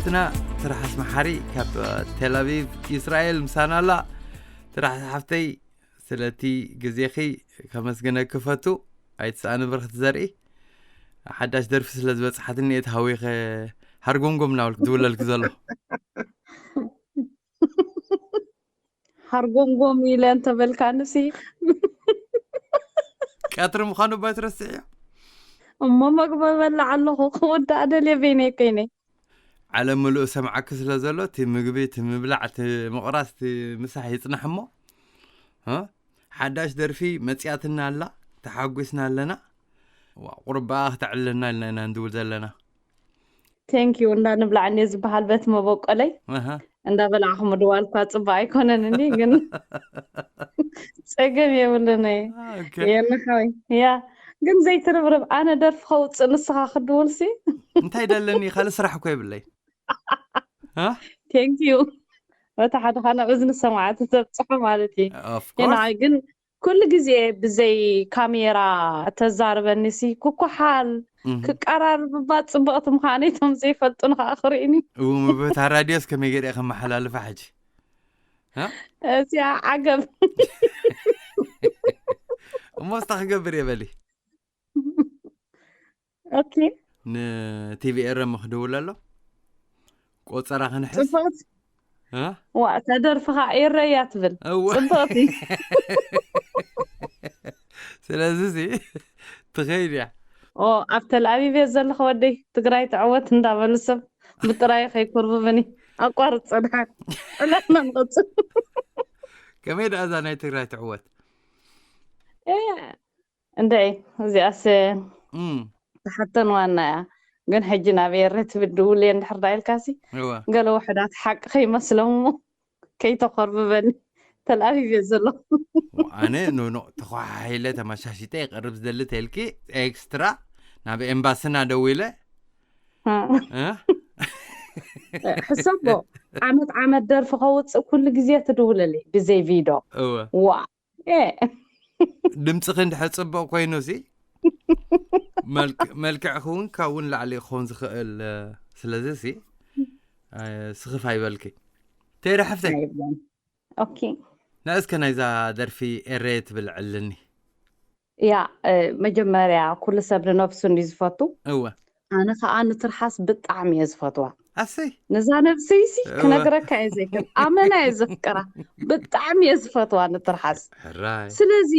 ና ትርሓስ መሓሪ ካብ ቴል ኣቪቭ እስራኤል ምሳና ኣላ። ትርሓስ ሓፍተይ፣ ስለቲ ግዜኺ ከመስግነኪ ፈቱ። ኣይትስኣኒ ብርኽቲ ዘርኢ። ሓዳሽ ደርፊ ስለ ዝበጽሓትኒ እየ ተሃዊኸ ሃርጎምጎም እናበልኩ ዝውለልኪ ዘሎ። ሃርጎምጎም ኢለ እንተበልካንሲ። ቀትሪ ምዃኑ እባ ትረስዕዮ። እሞ መግቢ በላዕ ኣለኹ፣ ክወዳእ ደልየ በይነይ ኮይነ። ዓለም ምሉእ ሰምዓኪ ስለ ዘሎ፣ እቲ ምግቢ፣ እቲ ምብላዕ፣ እቲ ምቕራስ፣ እቲ ምሳሕ ይጽናሕ እሞ፣ እ? ሓዳሽ ደርፊ መጽያትና ኣላ፣ ተሓጒስና ኣለና። ዋ፣ ቁርባኣ ክተዕልለና ኢልና ኢና እንድውል ዘለና። ቴንኪዩ። እንዳ ንብላዕ እንዴ ዝበሃል በቲ መበቆለይ ኣሃ። እንዳ በላዕኹ ምድዋል እኳ ጽቡቅ ኣይኮነን እንዲ፣ ግን ጸገም የብልን። ኦኬ። የንሓወይ ያ፣ ግን ዘይትርብርብ፣ ኣነ ደርፊ ከውፅእ ንስኻ ክድውልሲ። እንታይ ደለኒ፣ ካልእ ስራሕ እኮ የብለይ። እ? ቴንኪዩ። በታ ሓደ ኻና እዝኒ ሰማዕቲ ተብፅሖ ማለት እዩ። Of course። የንሓወይ ግን ኩሉ ግዜ ብዘይ ካሜራ ተዛርበኒሲ ክኩሓል እህ። ክቀራርብ እባ ጽብቕቲ ምዃነይ እቶም ዘይፈልጡኒ ከዓ ክርእኒ። እው፣ በታ ራድዮስ ከመይ ገይረ ከመሓላልፋ ሕጂ? እ? እዚኣ ዓገብ። እሞ እስታ ክገብር እየ በሊ። ኦኬ። ንቲቪ ኤረ ምክድውል ኣሎ። ቆጸራ ክንሕዝ። ጽብቕቲ። እ? ዋ፣ እታ ደርፊ ከዓ ኤረ እያ ትብል። እወ። ጽብቕቲ። ስለዚ እዚ ትኸይድ እያ። ኦ፣ ኣብ ተል ኣቪቭ እየ ዘለኹ ወደይ፣ ትግራይ ትዕወት እንዳበሉ ሰብ ብጥራይ ከይኩርብብኒ። ኣቋርጽ ጸድሓን። ዕለትና ንቐጽል። ከመይ ደኣ እዛ ናይ ትግራይ ትዕወት? እ፣ እንደ እዚኣስ እም። ተሓተን ዋና እያ። ግን ሕጂ ናብ ኤረ ትብል ድውል እየ እንድሕር ዳ ኢልካሲ፣ እወ። ገለ ውሕዳት ሓቂ ከይመስሎም እሞ ከይተኾርብበኒ። ተል ኣቪቭ እየ ዘለኹ። ኣነ ኖኖ ተኳሓሒለ ተመሻሽጠ ይቐርብ ዝደሊ ተልኪ ኤክስትራ ናብ ኤምባስና ደዊለ። እ? ሕሰቦ፣ ዓመት ዓመት ደርፊ ከውፅእ ኩሉ ግዜ ትድውለለይ ብዘይ ቪዶ። እወ። ዋ፣ ኤ። ድምፅኺ እንድሕር ፅቡቕ ኮይኑ ሲ፣ መልክ-፣ መልክዕኺ እውን ካብኡ ንላዕሊ ክኸውን ዝኽእል፣ እ፣ ስለዚ ሲ፣ እ፣ ስኽፍ ኣይበልኪ። ተይረ ሓፍተይ፣ ኣይብለን። ኦኬ። ንእስከ ናይዛ ደርፊ ኤረ ትብል ዕልኒ። ያ፣ እ፣ መጀመርያ ኩሉ ሰብ ንነብሱ እንዲ ዝፈቱ። እወ። ኣነ ከዓ ንትርሓስ ብጣዕሚ እየ ዝፈትዋ። ኣሰይ። ነዛ ነብሰይሲ እወ። ክነግረካ እየ ዘይክእል። ኣመና እየ ዘፍቅራ። ብጣዕሚ እየ ዝፈትዋ ንትርሓስ። ሕራይ። ስለዚ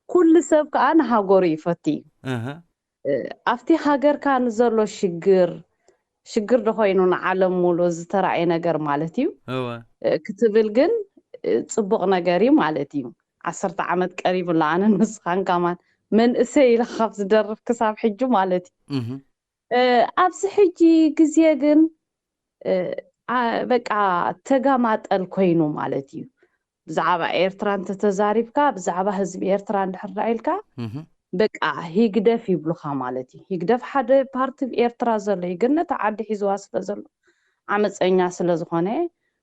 ኩሉ ሰብ ከዓ ንሃገሩ ይፈቱ እዩ። እህ። እ፣ ኣብቲ ሃገርካ ንዘሎ ሽግር፣ ሽግር ዶ ኮይኑ ንዓለም ሙሉ ዝተራእየ ነገር ማለት እዩ። እወ። እ፣ ክትብል ግን፣ እ፣ ጽቡቕ ነገር እዩ ማለት እዩ። ዓሰርተ ዓመት ቀሪቡ ኣሎ፣ ኣነ ንስኻን ከማን መንእሰይ ኢለ ካብ ዝደርፍ ክሳብ ሕጂ ማለት እዩ። እህ። እ፣ ኣብዚ ሕጂ ግዜ ግን፣ እ፣ ኣ-፣ በቃ ተጋማጠል ኮይኑ ማለት እዩ። ብዛዕባ ኤርትራ እንተተዛሪብካ፣ ብዛዕባ ህዝቢ ኤርትራ እንድሕር ዳ ኢልካ፣ እህ። በቃ ሂግደፍ ይብሉኻ ማለት እዩ። ሂግደፍ ሓደ ፓርቲ ኣብ ኤርትራ ዘሎ እዩ፣ ግን ነቲ ዓዲ ሒዝዋ ስለ ዘሎ ዓመፀኛ ስለ ዝኾነ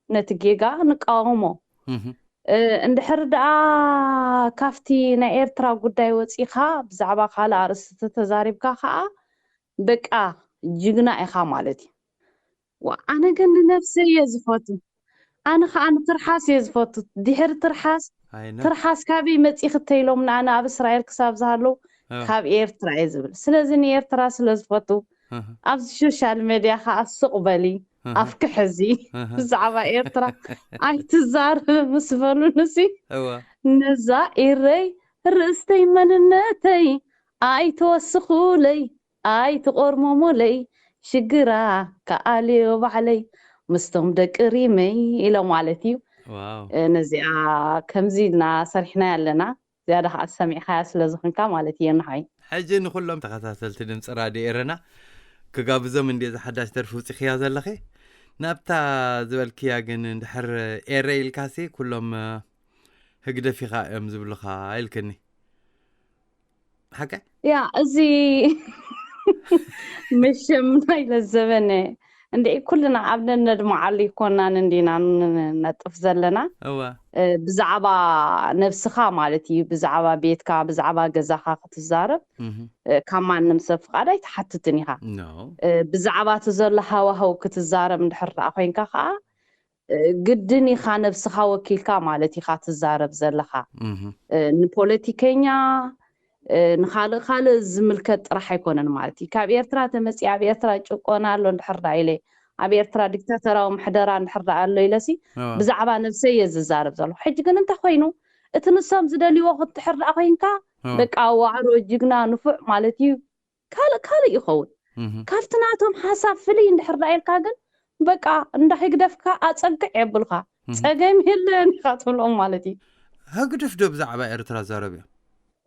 ነቲ ጌጋ ንቃወሞ። እህ። እ፣ እንድሕር ደኣ ካብቲ ናይ ኤርትራ ጉዳይ ወፂኻ ብዛዕባ ካልእ ኣርእስቲ ተዛሪብካ ከዓ በቃ ጅግና ኢኻ ማለት እዩ። ዋ፣ ኣነ ግን ንነብሰይ እየ ዝፈቱ። ኣነ ከዓ ንትርሓስ እየ ዝፈቱ። ድሕሪ ትርሓስ፣ ኣይነ። ትርሓስ ካበይ መፂኺ ተይሎም ንኣነ ኣብ እስራኤል ክሳብ ዝሃለዉ እ። ካብ ኤርትራ እየ ዝብል። ስለዚ ንኤርትራ ስለ ዝፈቱ እህ። ኣብዚ ሶሻል ሜድያ ከዓ ስቕ በሊ፣ እህ። ኣፍኪ ሕዚ እህ። ብዛዕባ ኤርትራ ኣይትዛረብ ምስ በሉንሲ እወ። ነዛ ኤረይ ርእስተይ መንነተይ ኣይትወስኹለይ ኣይትቆርመሙለይ ሽግራ ከኣልዮ ባዕለይ ምስቶም ደቂ ሪመይ ኢሎም ማለት እዩ። ዋው። እ፣ ነዚኣ ከምዚ ኢልና ሰሪሕናያ ኣለና። ዝያዳ ከዓ ሰሚዕካያ ስለ ዝኾንካ ማለት እዩ። ንሓይ ሕጂ ንኩሎም ተኸታተልቲ ድምፂ ራድዮ ኤረና ክጋብዞም እንዲ፣ እዛ ሓዳሽ ደርፊ ውፂኽያ ዘለኺ። ናብታ ዝበልክያ ግን እንድሕር ኤረ ኢልካሲ ኩሎም፣ እ፣ ህግደፍ ኢኻ እዮም ዝብሉኻ ኢልክኒ። ሓቀ? ያ፣ እዚ መሸም ናይ ለዘበነ እንደ ኩልና ኣብ ነነድመዓሉ ይኮናን እንዲና ንነጥፍ ዘለና። እወ እ፣ ብዛዕባ ነብስኻ ማለት እዩ፣ ብዛዕባ ቤትካ፣ ብዛዕባ ገዛኻ ክትዛረብ እህ፣ እ፣ ካብ ማንም ሰብ ፍቓድ ኣይትሓትትን ኢኻ። ኖ እ፣ ብዛዕባ እቲ ዘሎ ሃዋህው ክትዛረብ እንድሕር ደኣ ኮይንካ ከዓ እ፣ ግድን ኢኻ ነብስኻ ወኪልካ ማለት ኢኻ ትዛረብ ዘለኻ። እህ፣ እ፣ ንፖለቲከኛ እ፣ ንኻልእ ካልእ ዝምልከት ጥራሕ ኣይኮነን ማለት እዩ። ካብ ኤርትራ ተመፂኣ ኣብ ኤርትራ ጭቆና ኣሎ እንድሕር ደኣ ኢለ፣ ኣብ ኤርትራ ዲክታተራዊ ምሕደራ እንድሕር ደኣ ኣሎ ኢለሲ እወ ብዛዕባ ነብሰይ እየ ዝዛረብ ዘለኹ። ሕጂ ግን እንታይ ኮይኑ እቲ ንሶም ዝደልይዎ ክትድሕር ደኣ ኮይንካ እወ በቃ ዋዕሮ ጅግና ንፉዕ ማለት እዩ ካልእ ካልእ ይኸውን። እህ፣ ካብቲ ናቶም ሓሳብ ፍልይ እንድሕር ደኣ ኢልካ ግን በቃ እንዳ ህግደፍካ ኣፀግዕ የብልካ እህ፣ ፀገም የለን ኢኻ ትብሎም ማለት እዩ። ህግደፍ ዶ ብዛዕባ ኤርትራ ዛረብ እዮም?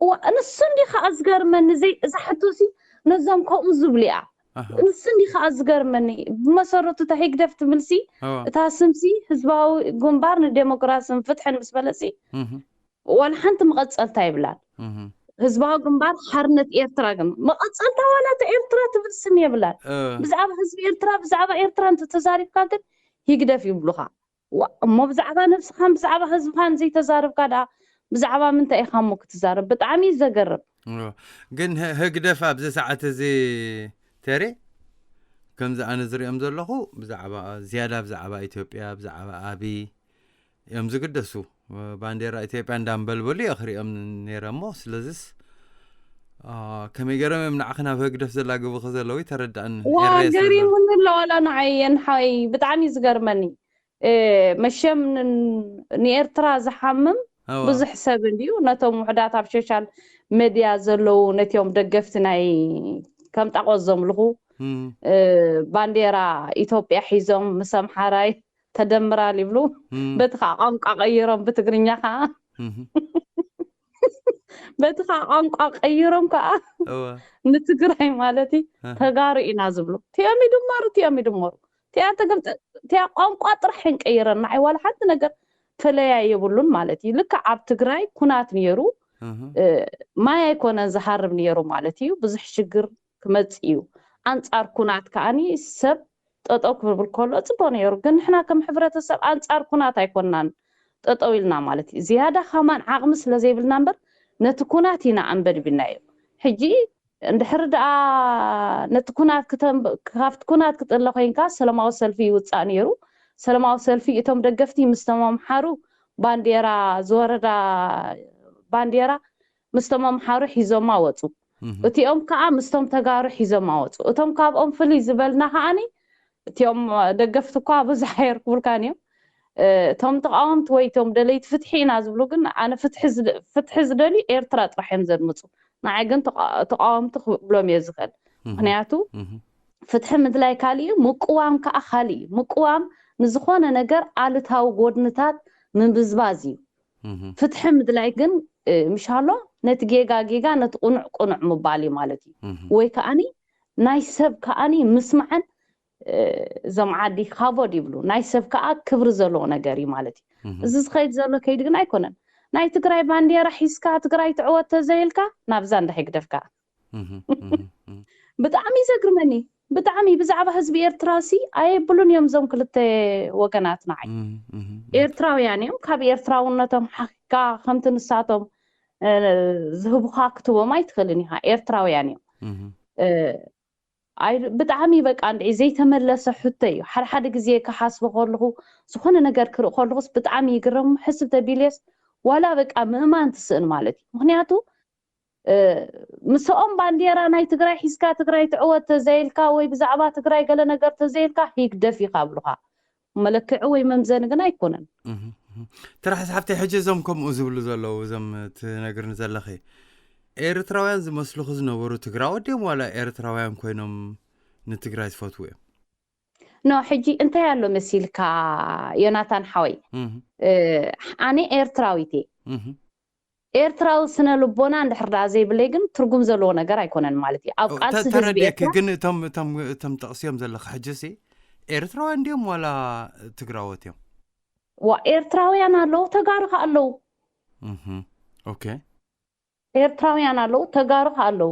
እዋ፣ ንሱ እንዲ ከዓ ዝገርመኒ ዘይ እዛ ሕቶ ሲ ነዞም ከምኡ ዝብሉ እያ። ኣሃ፣ ንሱ እንዲ ከዓ ዝገርመኒ ብመሰረቱ እታ ህግደፍ ትብልሲ እወ እታ ስምሲ ህዝባዊ ግንባር ንዴሞክራስን ፍትሕን ምስ በለሲ እህ፣ ዋላ ሓንቲ መቐፀልታ ይብላን። እህ፣ ህዝባዊ ግንባር ሓርነት ኤርትራ ግን መቐፀልታ ዋላ እታ ኤርትራ ትብል ስም የብላን። እ፣ ብዛዕባ ህዝቢ ኤርትራ ብዛዕባ ኤርትራ እንተተዛሪብካ ግን ህግደፍ ይብሉኻ። ዋ፣ እሞ ብዛዕባ ነብስኻን ብዛዕባ ህዝብኻን ዘይተዛርብካ ደኣ ብዛዕባ ምንታይ ኢኻ እሞ ክትዛረብ? ብጣዕሚ እዩ ዘገርም። እወ። ግን ህ- ህግደፍ ኣብዚ ሰዓት እዚ ተሬ ከምዚ ኣነ ዝሪኦም ዘለኹ ብዛዕባ ዝያዳ ብዛዕባ ኢትዮጵያ ብዛዕባ ኣብይ እዮም ዝግደሱ። ባንዴራ ኢትዮጵያ እንዳንበልበሉ እየ ክሪኦም ነይረ እሞ ስለዚስ አ፣ ከመይ ገይሮም እዮም ንዓኺ ናብ ህግደፍ ዘላግቡኺ ዘለዉ ተረዳእኒ። ዋ ኤረስ ዘሎ ገሪሙኒ ኣሎ ዋላ ንዓይ የንሓይ ብጣዕሚ እዩ ዝገርመኒ። እ፣ መሸም ን- ንኤርትራ ዝሓምም እወ ብዙሕ ሰብ እንድዩ ነቶም ውሕዳት ኣብ ሶሻል ሜድያ ዘለዉ ነቲኦም ደገፍቲ ናይ ከም ጣቆስ ዘምልኹ እም፣ እ፣ ባንዴራ ኢትዮጵያ ሒዞም ምስ ኣምሓራይ ተደምራል ይብሉ። እም፣ በቲ ከዓ ቋንቋ ቀይሮም ብትግርኛ ከዓ እም፣ በቲ ከዓ ቋንቋ ቀይሮም ከዓ እወ ንትግራይ ማለት እዩ እህ፣ ተጋሩ ኢና ዝብሉ። እቲኦም ይድመሩ፣ እቲኦም ይድመሩ። እቲኣ ተገብጠ እቲኣ ቋንቋ ጥራሕ እንቀይረን ንዓይ ዋላ ሓንቲ ነገር ፈለያ የብሉን ማለት እዩ። ልክዕ ኣብ ትግራይ ኩናት ነይሩ እህ፣ እ፣ ማይ ኣይኮነን ዝሃርም ነይሩ ማለት እዩ። ብዙሕ ሽግር ክመጽእ እዩ። ኣንጻር ኩናት ከኣኒ ሰብ ጠጠው ክብል ከሎ ጽቡቅ ነይሩ። ግን ንሕና ከም ሕብረተሰብ ኣንጻር ኩናት ኣይኮንናን ጠጠው ኢልና ማለት እዩ። ዝያዳ ከማን ዓቕሚ ስለ ዘይብልና እምበር ነቲ ኩናት ኢና ኣንበድቢናዮ። ሕጂ እንድሕር ደኣ ነቲ ኩናት ክተንብ- ካብቲ ኩናት ክጥለ ኮይንካ ሰላማዊ ሰልፊ ይውጻእ ነይሩ። ሰላማዊ ሰልፊ እቶም ደገፍቲ ምስቶም ኣምሓሩ ባንዴራ ዝወረዳ ባንዴራ ምስቶም ኣምሓሩ ሒዞማ ወጹ። እህ፣ እቲኦም ከዓ ምስቶም ተጋሩ ሒዞማ ወጹ። እቶም ካብኦም ፍልይ ዝበልና ከዓኒ እቲኦም ደገፍቲ እኳ ብዙሕ ኣየርክቡልካን እዮም። እ፣ እቶም ተቃወምቲ ወይ እቶም ደለይቲ ፍትሒ ኢና ዝብሉ ግን ኣነ ፍትሒ ዝደ- ፍትሒ ዝደልዩ ኤርትራ ጥራሕ እዮም ዘድምፁ። ንዓይ ግን ተቃ- ተቃወምቲ ክብሎም እየ ዝኽእል። እህ፣ ምክንያቱ እህ፣ ፍትሒ ምድላይ ካልእ እዩ፣ ምቅዋም ከዓ ካልእ እዩ። ምቅዋም ንዝኾነ ነገር ኣሉታዊ ጎድንታት ምብዝባዝ እዩ። እህ፣ ፍትሒ ምድላይ ግን እ፣ ምሻሎ ነቲ ጌጋ ጌጋ ነቲ ቁኑዕ ቁኑዕ ምባል እዩ ማለት እዩ። እህ፣ ወይ ከዓኒ ናይ ሰብ ከዓኒ ምስማዕን እ፣ እዞም ዓዲ ካቦድ ይብሉ ናይ ሰብ ከዓ ክብሪ ዘለዎ ነገር እዩ ማለት እዩ። እህ፣ እዚ ዝኸይድ ዘሎ ከይዲ ግን ኣይኮነን። ናይ ትግራይ ባንዴራ ሒዝካ ትግራይ ትዕወት ተዘይልካ ናብዛ እንዳ ህግደፍካ እህ፣ እህ፣ እህ፣ ብጣዕሚ ዘግርመኒ ብጣዕሚ ብዛዕባ ህዝቢ ኤርትራ ሲ ኣየብሉን እዮም እዞም ክልተ ወገናት ንዓይ እህ፣ እህ፣ እህ፣ ኤርትራውያን እዮም። ካብ ኤርትራውነቶም ሓኪካ ከምቲ ንሳቶም እ፣ ዝህቡኻ ክትቦም ኣይትኽእልን ኢኻ። ኤርትራውያን እዮም። እህ፣ እ፣ ኣይ- ብጣዕሚ በቃ እንድዒ ዘይተመለሰ ሕቶ እዩ። ሓደ ሓደ ግዜ ክሓስቦ ከለኹ ዝኾነ ነገር ክርኢ ከለኹስ ብጣዕሚ ይግረም። ሕስብ ተቢልየስ ዋላ በቃ ምእማን ትስእን ማለት እዩ። ምክንያቱ እ፣ ምስኦም ባንዴራ ናይ ትግራይ ሒዝካ ትግራይ ትዕወት ተዘይልካ ወይ ብዛዕባ ትግራይ ገለ ነገር ተዘይልካ ሂግደፍ ኢኻ ብሉኻ። መለክዒ ወይ መምዘኒ ግን ኣይኮነን። እህ፣ እህ። ትራሕስ ሓብተይ ሕጂ እዞም ከምኡ ዝብሉ ዘለዉ እዞም ትነግርኒ ዘለኺ ኤርትራውያን ዝመስሉኺ ዝነበሩ ትግራዎት ድዮም ዋላ ኤርትራውያን ኮይኖም ንትግራይ ዝፈትዉ እዮም? ኖ ሕጂ እንታይ ኣሎ መሲልካ ዮናታን ሓወይ እህ፣ እ፣ ኣነ ኤርትራዊት እየ። እህ። ኤርትራዊ ስነ ልቦና እንድሕር ደኣ ዘይብለይ ግን ትርጉም ዘለዎ ነገር ኣይኮነን ማለት እዩ ኣብ ኦ፣ ቃልሲ ተ- ህዝቢ ተረዲእኪ ኤርትራ። ግን እቶም እቶም እቶም ጠቕስዮም ዘለኺ ሕጂ ሲ ኤርትራውያን ድዮም ዋላ ትግራዎት እዮም? ዋ ኤርትራውያን ኣለዉ ተጋሩ ከ ኣለዉ። እህ፣ ኦኬ። ኤርትራውያን ኣለዉ ተጋሩ ከ ኣለዉ።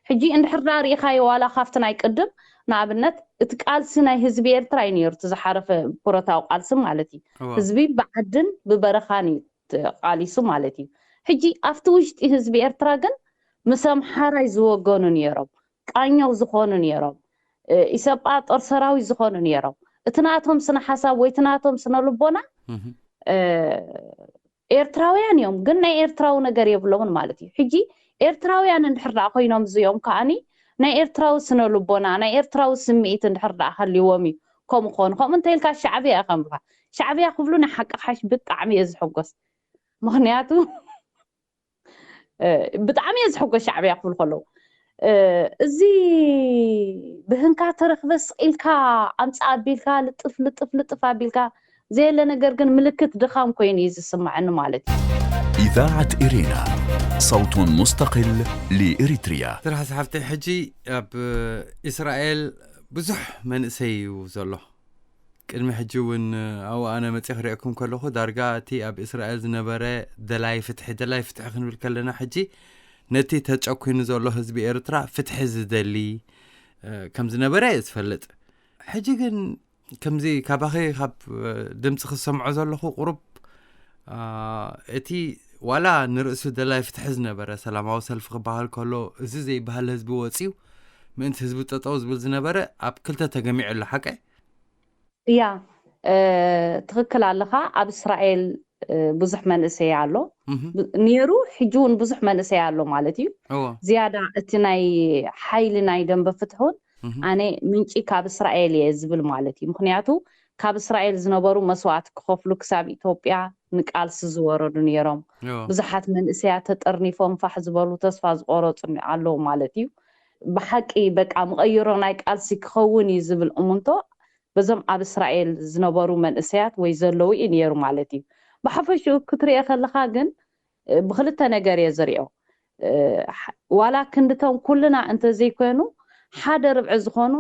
ሕጂ እንድሕር ደኣ ርኢኻዮ ዋላ ካብቲ ናይ ቅድም ንኣብነት እቲ ቃልሲ ናይ ህዝቢ ኤርትራ እዩ ነይሩ፣ እቲ ዝሓረፈ ብረታዊ ቃልሲ ማለት እዩ። ህዝቢ ብዓድን ብበረኻን እዩ ተቓሊሱ ማለት እዩ። ሕጂ ኣብቲ ውሽጢ ህዝቢ ኤርትራ ግን ምስ ኣምሓራይ ዝወገኑ ነይሮም፣ ቃኘው ዝኾኑ ነይሮም፣ ኢሰጳ ጦር ሰራዊት ዝኾኑ ነይሮም። እቲ ናቶም ስነ ሓሳብ ወይ እቲ ናቶም ስነ ልቦና ኤርትራውያን እዮም፣ ግን ናይ ኤርትራዊ ነገር የብሎምን ማለት እዩ። ሕጂ ኤርትራውያን እንድሕር ደኣ ኮይኖም እዚኦም ከኣኒ ናይ ኤርትራዊ ስነ ልቦና፣ ናይ ኤርትራዊ ስምዒት እንድሕር ደኣ ሃልይዎም እዩ ከምኡ ክኾኑ። ከምኡ እንተ ኢልካ ሻዕብያ እየ ከምብልካ። ሻዕብያ ክብሉ ናይ ሓቂ ሓሽ ብጣዕሚ እየ ዝሕጎስ። ምኽንያቱ ብጣዕሚ እየ ዝሕጎስ ሻዕብያ ክብሉ ከለዉ። እዚ ብህንካ ተረኽበ ስቕ ኢልካ ኣምፃ ኣቢልካ ልጥፍ ልጥፍ ልጥፍ ኣቢልካ ዘየለ ነገር ግን ምልክት ድኻም ኮይኑ እዩ ዝስማዐኒ ማለት እዩ። إذاعة إرينا، صوت مستقل لإريتريا. ትርሓስ ሓፍተይ ሕጂ ኣብ እስራኤል ብዙሕ መንእሰይ እዩ ዘሎ። ቅድሚ ሕጂ እውን ኣብኡ ኣነ መፅእ ክሪእኩም ከለኹ ዳርጋ እቲ ኣብ እስራኤል ዝነበረ ደላይ ፍትሒ ደላይ ፍትሒ ክንብል ከለና ሕጂ ነቲ ተጨኩኑ ዘሎ ህዝቢ ኤርትራ ፍትሒ ዝደሊ ከም ዝነበረ እየ ዝፈልጥ። ሕጂ ግን ከምዚ ካባኺ ካብ ድምፂ ክሰምዖ ዘለኹ ቁሩብ እቲ ዋላ ንርእሱ ደላይ ፍትሒ ዝነበረ ሰላማዊ ሰልፊ ክበሃል ከሎ እዚ ዘይበሃል ህዝቢ ወፂዩ ምእንቲ ህዝቢ ጠጠው ዝብል ዝነበረ ኣብ ክልተ ተገሚዑ ኣሎ። ሓቀ? እያ ትኽክል ኣለኻ። ኣብ እስራኤል ብዙሕ መንእሰይ ኣሎ ነይሩ፣ ሕጂ እውን ብዙሕ መንእሰይ ኣሎ ማለት እዩ። ዝያዳ እቲ ናይ ሓይሊ ናይ ደንበ ፍትሒ እውን ኣነ ምንጪ ካብ እስራኤል እየ ዝብል ማለት እዩ። ምክንያቱ ካብ እስራኤል ዝነበሩ መስዋእቲ ክኸፍሉ ክሳብ ኢትዮጵያ ንቃልሲ ዝወረዱ ነይሮም። ብዙሓት መንእሰያት ተጠርኒፎም ፋሕ ዝበሉ ተስፋ ዝቆረፁ ኣለዉ ማለት እዩ። ብሓቂ በቃ መቐይሮ ናይ ቃልሲ ክኸውን እዩ ዝብል እምንቶ በዞም ኣብ እስራኤል ዝነበሩ መንእሰያት ወይ ዘለዉ እዩ ነይሩ ማለት እዩ። ብሓፈሽኡ ክትሪኦ ከለኻ ግን ብክልተ ነገር እየ ዝሪኦ። ዋላ ክንድቶም ኩልና እንተዘይኮይኑ ሓደ ርብዒ ዝኾኑ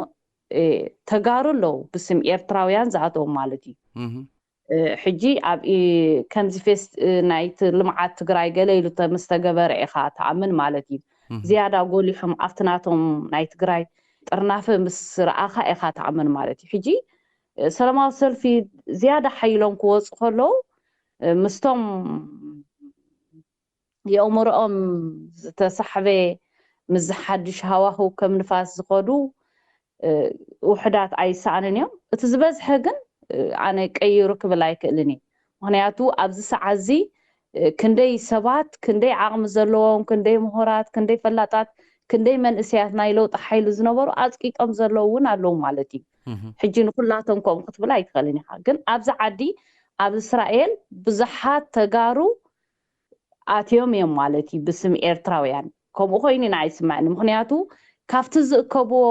ተጋሩ ኣለዉ ብስም ኤርትራውያን ዝኣተዉ ማለት እዩ። ሕጂ ኣብ ከምዚ ፌስ ናይቲ ልምዓት ትግራይ ገለ ኢሉ ምስ ተገበረ ኢኻ ትኣምን ማለት እዩ። ዝያዳ ጎሊሖም ኣብቲ ናቶም ናይ ትግራይ ጥርናፈ ምስ ረኣኻ ኢኻ ትኣምን ማለት እዩ። ሕጂ ሰላማዊ ሰልፊ ዝያዳ ሓይሎም ክወፁ ከለዉ ምስቶም የእምሮኦም ዝተሳሕበ ምስ ዝሓድሽ ሃዋህው ከም ንፋስ ዝኸዱ ውሕዳት ኣይሰኣንን እዮም። እቲ ዝበዝሐ ግን ኣነ ቀይሩ ክብል ኣይክእልን እዩ። ምክንያቱ ኣብዚ ሰዓት እዚ ክንደይ ሰባት፣ ክንደይ ዓቕሚ ዘለዎም፣ ክንደይ ምሁራት፣ ክንደይ ፈላጣት፣ ክንደይ መንእሰያት ናይ ለውጢ ሓይሊ ዝነበሩ ኣፅቂጦም ዘለዉ እውን ኣለዉ ማለት እዩ። ሕጂ ንኩላቶም ከምኡ ክትብል ኣይትኽእልን ኢኻ። ግን ኣብዚ ዓዲ ኣብ እስራኤል ብዙሓት ተጋሩ ኣትዮም እዮም ማለት እዩ ብስም ኤርትራውያን። ከምኡ ኮይኑ ኢና ኣይስማዕኒ። ምክንያቱ ካብቲ ዝእከብዎ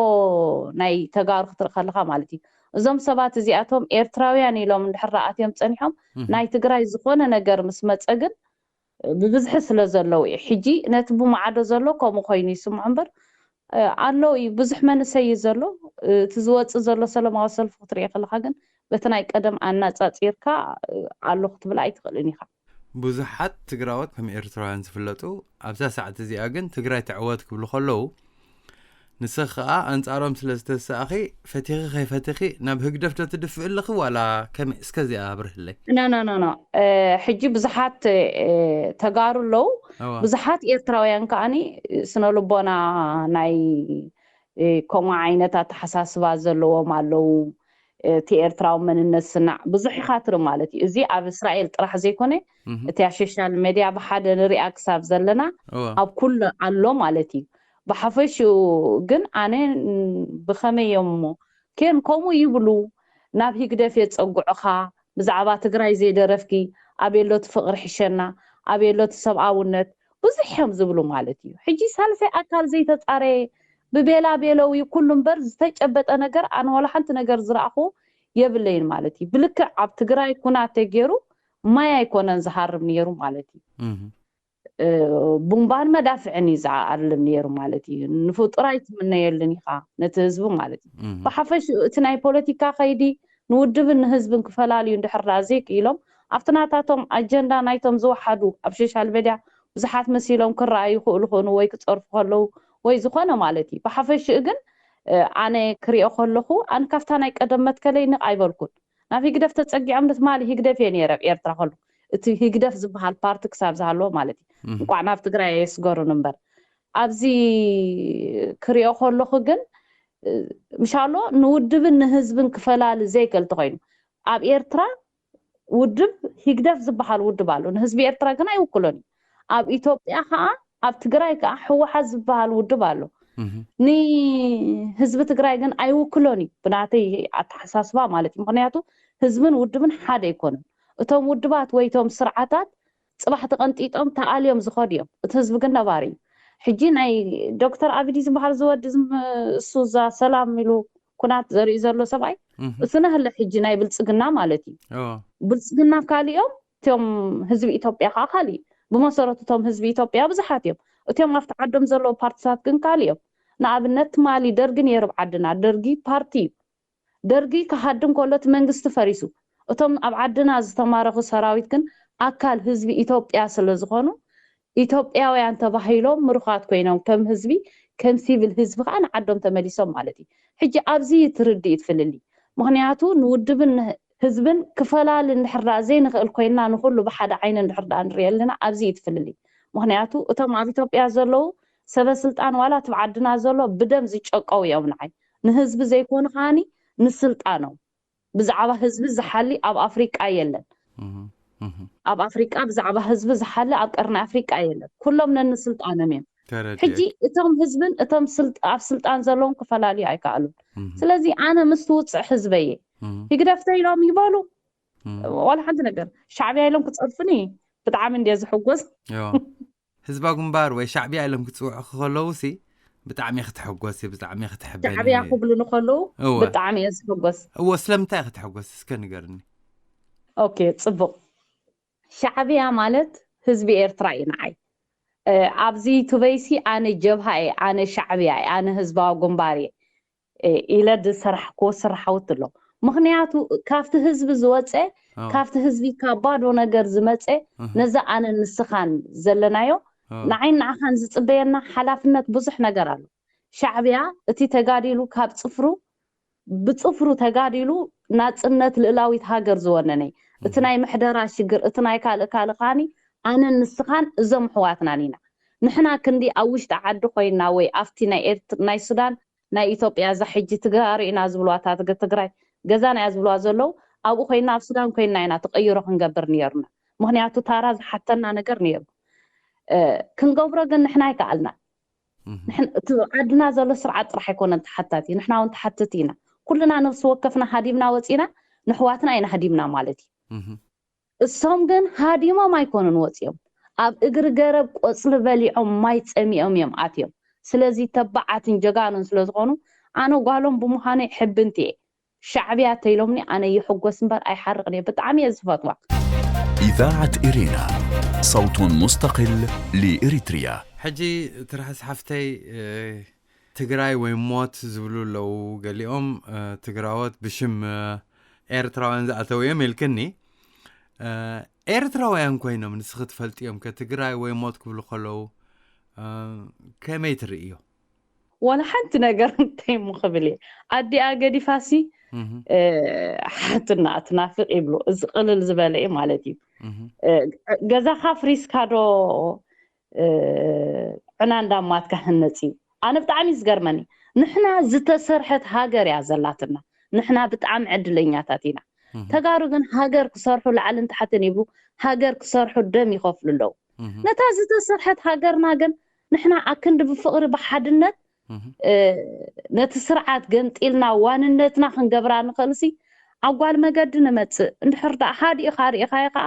ናይ ተጋሩ ክትርኢ ከለካ ማለት እዩ እዞም ሰባት እዚኣቶም ኤርትራውያን ኢሎም እንድሕር ኣትዮም ፀኒሖም ናይ ትግራይ ዝኾነ ነገር ምስ መፀ ግን ብብዝሒ ስለ ዘለዉ እዩ። ሕጂ ነቲ ብማዕዶ ዘሎ ከምኡ ኮይኑ ይስምዖ እምበር ኣሎ እዩ። ብዙሕ መንእሰይ እዩ ዘሎ። እቲ ዝወፅእ ዘሎ ሰለማዊ ሰልፊ ክትሪኦ ከለካ ግን በቲ ናይ ቀደም ኣናፃፂርካ ኣሎ ክትብል ኣይትኽእልን ኢኻ። ብዙሓት ትግራዎት ከም ኤርትራውያን ዝፍለጡ ኣብዛ ሰዓት እዚኣ ግን ትግራይ ትዕወት ክብሉ ከለዉ ንስኺ ከዓ ኣንፃሮም ስለ ዝተሰኣኺ ፈቲኺ ከይፈቲኺ ናብ ህግደፍ ዶ ትድፍእ ኣለኺ ዋላ ከመይ? እስከ እዚኣ ኣብርህለይ። ኖ ኖ ኖ ኖ ሕጂ ብዙሓት ተጋሩ ኣለዉ። ብዙሓት ኤርትራውያን ከዓኒ ስነ ልቦና ናይ ከምኡ ዓይነት ኣተሓሳስባ ዘለዎም ኣለዉ። እቲ ኤርትራዊ መንነት ስናዕ ብዙሕ ኢኻ ትርኢ ማለት እዩ። እዚ ኣብ እስራኤል ጥራሕ ዘይኮነ እቲ ኣብ ሶሻል ሜድያ ብሓደ ንሪኣ ክሳብ ዘለና ኣብ ኩሉ ኣሎ ማለት እዩ። ብሓፈሽኡ ግን ኣነ ብኸመይ እዮም እሞ ኬን ከምኡ ይብሉ ናብ ህግደፍ የፀጉዑኻ ብዛዕባ ትግራይ ዘይደረፍኪ ኣበየሎ እቲ ፍቕሪ ሕሸና ኣበየሎ እቲ ሰብኣውነት ብዙሕ እዮም ዝብሉ ማለት እዩ። ሕጂ ሳልሳይ ኣካል ዘይተፃረየ ብቤላ ቤለው እዩ ኩሉ እምበር ዝተጨበጠ ነገር ኣነ ዋላ ሓንቲ ነገር ዝረኣኹ የብለይን ማለት እዩ። ብልክዕ ኣብ ትግራይ ኩናት ተገይሩ ማይ ኣይኮነን ዝሃርም ነይሩ ማለት እዩ። ቡምባን መዳፍዕን እዩ ዝዓልም ነይሩ ማለት እዩ። ንፍጡር ኣይትምነየሉን ኢኻ ነቲ ህዝቢ ማለት እዩ። ብሓፈሽኡ እቲ ናይ ፖለቲካ ከይዲ ንውድብን ንህዝብን ክፈላልዩ እንድሕር ደኣ ዘይክኢሎም ኣብቲ ናታቶም ኣጀንዳ ናይቶም ዝወሓዱ ኣብ ሶሻል ሜድያ ብዙሓት መሲሎም ክረኣዩ ይኽእሉ ይኾኑ ወይ ክፀርፉ ከለዉ ወይ ዝኾነ ማለት እዩ። ብሓፈሽኡ ግን ኣነ ክሪኦ ከለኹ ኣነ ካብታ ናይ ቀደም መትከለይ ንቕ ኣይበልኩን። ናብ ህግደፍ ተጸጊዖም ንትማሊ ህግደፍ እየ ነይረ ኣብ ኤርትራ ከሉ እቲ ህግደፍ ዝበሃል ፓርቲ ክሳብ ዝሃለዎ ማለት እዩ። እንቋዕ ናብ ትግራይ ኣየስገሩን እምበር ኣብዚ ክሪኦ ከለኹ ግን ምሻሎ ንውድብን ንህዝብን ክፈላሊ ዘይክእል ተኮይኑ ኣብ ኤርትራ ውድብ ህግደፍ ዝበሃል ውድብ ኣሎ። ንህዝቢ ኤርትራ ግን ኣይውክሎን እዩ። ኣብ ኢትዮጵያ ከዓ ኣብ ትግራይ ከዓ ህወሓት ዝበሃል ውድብ ኣሎ። ንህዝቢ ትግራይ ግን ኣይውክሎን እዩ ብናተይ ኣተሓሳስባ ማለት እዩ። ምክንያቱ ህዝብን ውድብን ሓደ ኣይኮኑን። እቶም ውድባት ወይ እቶም ስርዓታት ፅባሕ ተቐንጢጦም ተኣልዮም ዝኸዱ እዮም። እቲ ህዝቢ ግን ነባሪ እዩ። ሕጂ ናይ ዶክተር ኣቢዲ ዝበሃል ዝወዲ ዝም- እሱ እዛ ሰላም ኢሉ ኩናት ዘርኢ ዘሎ ሰብኣይ እሱ ናህለ ሕጂ ናይ ብልፅግና ማለት እዩ። ብልፅግና ካሊኦም እቶም ህዝቢ ኢትዮጵያ ከዓ ካሊእ። ብመሰረቱ እቶም ህዝቢ ኢትዮጵያ ብዙሓት እዮም። እቶም ኣብቲ ዓዶም ዘለዉ ፓርቲታት ግን ካሊእ እዮም። ንኣብነት ትማሊ ደርጊ ነይሩ ኣብ ዓድና። ደርጊ ፓርቲ እዩ። ደርጊ ክሃድም ከሎ እቲ መንግስቲ ፈሪሱ። እቶም ኣብ ዓድና ዝተማረኹ ሰራዊት ግን ኣካል ህዝቢ ኢትዮጵያ ስለ ዝኾኑ ኢትዮጵያውያን ተባሂሎም ምሩኻት ኮይኖም ከም ህዝቢ ከም ሲቪል ህዝቢ ከዓ ንዓዶም ተመሊሶም ማለት እዩ። ሕጂ ኣብዚ ትርድእ ትፍልሊ ምክንያቱ ንውድብን ህዝብን ክፈላሊ እንድሕር ደኣ ዘይንኽእል ኮይንና ንኩሉ ብሓደ ዓይኒ እንድሕር ደኣ ንሪኦ ኣለና ኣብዚ እዩ ትፍልሊ። ምክንያቱ እቶም ኣብ ኢትዮጵያ ዘለዉ ሰበ ስልጣን ዋላ እቲ ዓድና ዘሎ ብደም ዝጨቀው እዮም ንዓይ ንህዝቢ ዘይኮኑ ከዓኒ ንስልጣኖም ብዛዕባ ህዝቢ ዝሓሊ ኣብ ኣፍሪቃ የለን። ኣብ ኣፍሪቃ ብዛዕባ ህዝቢ ዝሓሊ ኣብ ቀርኒ ኣፍሪቃ የለን። ኩሎም ነንስልጣኖም እዮም። ሕጂ እቶም ህዝብን እቶም ኣብ ስልጣን ዘለዎም ክፈላልዩ ኣይከኣሉን። ስለዚ ኣነ ምስ ትውፅዕ ህዝበየ ህግደፍ ተይሎም ይበሉ ዋላ ሓንቲ ነገር ሻዕብያ ኢሎም ክፀርፉኒ ብጣዕሚ እንድየ ዝሕጎስ። ህዝባዊ ግንባር ወይ ሻዕብያ ኢሎም ክፅውዑ ከለዉ ሲ ብጣዕሚ ክትሕጎስ ብጣዕሚ ክትሕበን። ሻዕብያ ክብሉ ንከለዉ ብጣዕሚ እየ ዝሕጎስ። እዎ ስለምንታይ ክትሕጎስ እስከ ንገርኒ። ኦኬ ፅቡቅ። ሻዕብያ ማለት ህዝቢ ኤርትራ እዩ ንዓይ። ኣብዚ ዩቱበይሲ ኣነ ጀብሃ እየ፣ ኣነ ሻዕብያ እየ፣ ኣነ ህዝባዊ ግንባር እየ ኢለ ዝሰራሕክዎ ስራሓውቲ ኣሎ። ምክንያቱ ካብቲ ህዝቢ ዝወፀ ካብቲ ህዝቢ ካብ ባዶ ነገር ዝመፀ ነዚ ኣነ ንስኻን ዘለናዮ ንዓይን ንዓኻን ዝፅበየና ሓላፍነት ብዙሕ ነገር ኣሎ። ሻዕብያ እቲ ተጋዲሉ ካብ ፅፍሩ ብፅፍሩ ተጋዲሉ ናፅነት ልእላዊት ሃገር ዝወነነ እቲ ናይ ምሕደራ ሽግር እቲ ናይ ካልእ ካልእ ካኒ ኣነን ንስኻን እዞም ኣሕዋትናን ኢና። ንሕና ክንዲ ኣብ ውሽጢ ዓዲ ኮይንና ወይ ኣብቲ ናይ ኤርትር ናይ ሱዳን ናይ ኢትዮጵያ እዛ ሕጂ ትጋሩ ኢና ዝብልዋ እታ ትግ- ትግራይ ገዛና እያ ዝብልዋ ዘለዉ ኣብኡ ኮይንና ኣብ ሱዳን ኮይንና ኢና ተቀይሮ ክንገብር ነይሩና። ምክንያቱ ታራ ዝሓተና ነገር ነይሩ። ክንገብሮ ግን ንሕና ኣይከኣልናን። እቲ ዓድና ዘሎ ስርዓት ጥራሕ ኣይኮነን ተሓታቲ፣ ንሕና እውን ተሓትቲ ኢና። ኩልና ነፍሲ ወከፍና ሃዲምና ወፂና ንሕዋትና ኢና ሃዲምና ማለት እዩ። እሶም ግን ሃዲሞም ኣይኮኑን ወፂኦም፣ ኣብ እግሪ ገረብ ቆፅሊ በሊዖም ማይ ፀሚኦም እዮም ኣትዮም። ስለዚ ተባዓትን ጀጋኑን ስለዝኾኑ ኣነ ጓሎም ብምዃነይ ሕብንቲ እየ። ሻዕብያ ተይሎምኒ ኣነ ይሕጎስ እምበር ኣይሓርቕን እየ። ብጣዕሚ እየ ዝፈትዋ። إذاعة إرينا، صوت مستقل لإريتريا. ሕጂ ትርሕስ ሓፍተይ ትግራይ ወይ ሞት ዝብሉ ኣለዉ። ገሊኦም ትግራዎት ብሽም ኤርትራውያን ዝኣተው እዮም ኢልክኒ። ኤርትራውያን ኮይኖም ንስኺ ትፈልጥዮም ከ ትግራይ ወይ ሞት ክብሉ ከለዉ ከመይ ትርእዮ? ዋላ ሓንቲ ነገር እንታይ እሞ ክብል እየ ኣዲኣ ገዲፋሲ ሓትና ትናፍቅ ይብሉ እዚ ቅልል ዝበለ እዩ ማለት እዩ። ገዛካ ፍሪስካ ዶ ዕና እንዳማትካ ህነፅ እዩ። ኣነ ብጣዕሚ እዩ ዝገርመኒ። ንሕና ዝተሰርሐት ሃገር እያ ዘላትና። ንሕና ብጣዕሚ ዕድለኛታት ኢና። ተጋሩ ግን ሃገር ክሰርሑ ላዕልን ታሕትን ይብሉ፣ ሃገር ክሰርሑ ደም ይኸፍሉ ኣለዉ። ነታ ዝተሰርሐት ሃገርና ግን ንሕና ኣክንዲ ብፍቕሪ ብሓድነት ነቲ ስርዓት ገምጢልና ዋንነትና ክንገብራ ንኽእልሲ ኣብ ጓል መገዲ ንመፅእ እንድሕር ደኣ ሃዲእኻ ርኢኻዮ ከዓ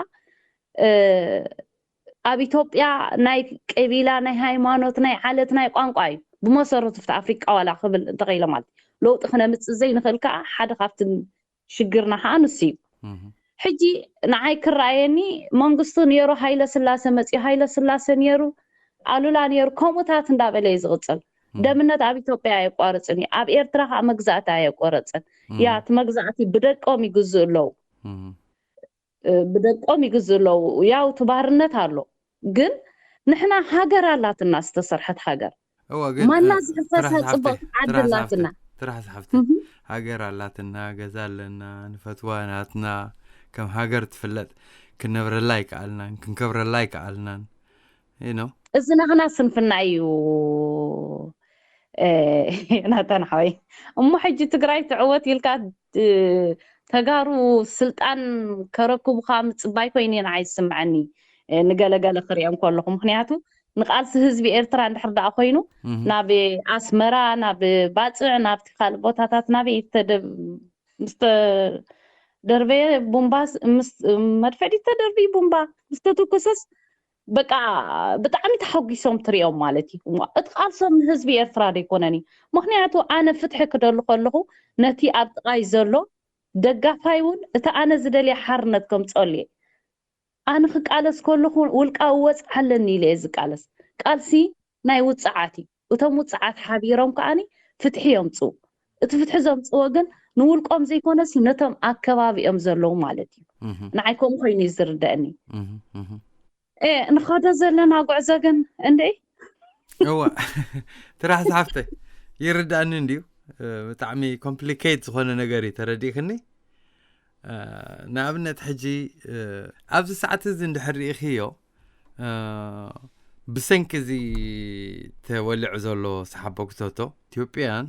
ኣብ ኢትዮጵያ ናይ ቀቢላ ናይ ሃይማኖት ናይ ዓለት ናይ ቋንቋ እዩ ብመሰረቱ ፍቲ ኣፍሪቃ ዋላ ክብል እንተኸኢለ ማለት ለውጢ ክነምፅእ ዘይንኽእል ከዓ ሓደ ካብቲ ሽግርና ከዓ ንሱ እዩ። ሕጂ ንዓይ ክረኣየኒ መንግስቱ ነይሩ ሃይለ ስላሰ መፅዩ ሃይለ ስላሰ ነይሩ ኣሉላ ነይሩ ከምኡታት እንዳበለ እዩ ዝቕፅል። ደምነት ኣብ ኢትዮጵያ ኣየቋርፅን እዩ ኣብ ኤርትራ ከዓ መግዛእቲ ኣየቆረፅን። ያ እቲ መግዛእቲ ብደቆም ይግዝኡ ኣለዉ። ብደቆም ይግዝኡ ኣለዉ። ያው እቲ ባርነት ኣሎ ግን ንሕና ሃገር ኣላትና ዝተሰርሐት ሃገር ማና ዝሕፈሳ ፅቡቅ ዓዲ ኣላትና። ትራሕ ዝሓፍቲ። ሃገር ኣላትና፣ ገዛ ኣለና፣ ንፈትዋ ናትና፣ ከም ሃገር ትፍለጥ፣ ክንነብረላ ኣይከኣልናን፣ ክንከብረላ ኣይከኣልናን። You know? እዚ ናህና ስንፍና እዩ። ናተን ሓወይ፣ እሞ ሕጂ ትግራይ ትዕወት ኢልካ፣ ተጋሩ ስልጣን ከረክቡካ ምፅባይ ኮይኑ ንዓይ ዝስምዐኒ፣ ንገለገለ ክሪኦም ከለኹ። ምክንያቱ ንቃልሲ ህዝቢ ኤርትራ እንድሕር ደኣ ኮይኑ፣ ናብ ኣስመራ፣ ናብ ባፅዕ፣ ናብቲ ካልእ ቦታታት ናበይ ምስ ተደርበየ ቡምባ፣ መድፍዕ ተደርቢ ቡምባ ምስ ተተኮሰስ፣ በቃ ብጣዕሚ ተሓጒሶም ትሪኦም ማለት እዩ። እቲ ቃልሶም ንህዝቢ ኤርትራ ዶ ኣይኮነን እዩ? ምክንያቱ ኣነ ፍትሒ ክደሊ ከለኹ ነቲ ኣብ ጥቓይ ዘሎ ደጋፋይ እውን እቲ ኣነ ዝደልየ ሓርነት ከምፅኦሉ እየ። ኣነ ክቃለስ ከለኹ ውልቃዊ ወፅዓ ኣለኒ ኢለ እየ ዝቃለስ። ቃልሲ ናይ ውፅዓት እዩ። እቶም ውፅዓት ሓቢሮም ከዓኒ ፍትሒ የምፅኡ። እቲ ፍትሒ ዘምፅዎ ግን ንውልቆም ዘይኮነስ ነቶም ኣከባቢኦም ዘለዉ ማለት እዩ። ንዓይ ከምኡ ኮይኑ እዩ ዝርደአኒ። ንኸዶ ዘለና ጉዕዞ ግን እንደ እዋ ትራሕ ዝሓፍተ ይርዳእኒ እንድዩ። ብጣዕሚ ኮምፕሊኬት ዝኾነ ነገር እዩ ተረዲእክኒ። ንኣብነት ሕጂ ኣብዚ ሰዓት እዚ እንድሕር ርኢኽዮ፣ ብሰንኪ እዚ ተወሊዑ ዘሎ ሰሓቦ ክተቶ ኢትዮጵያን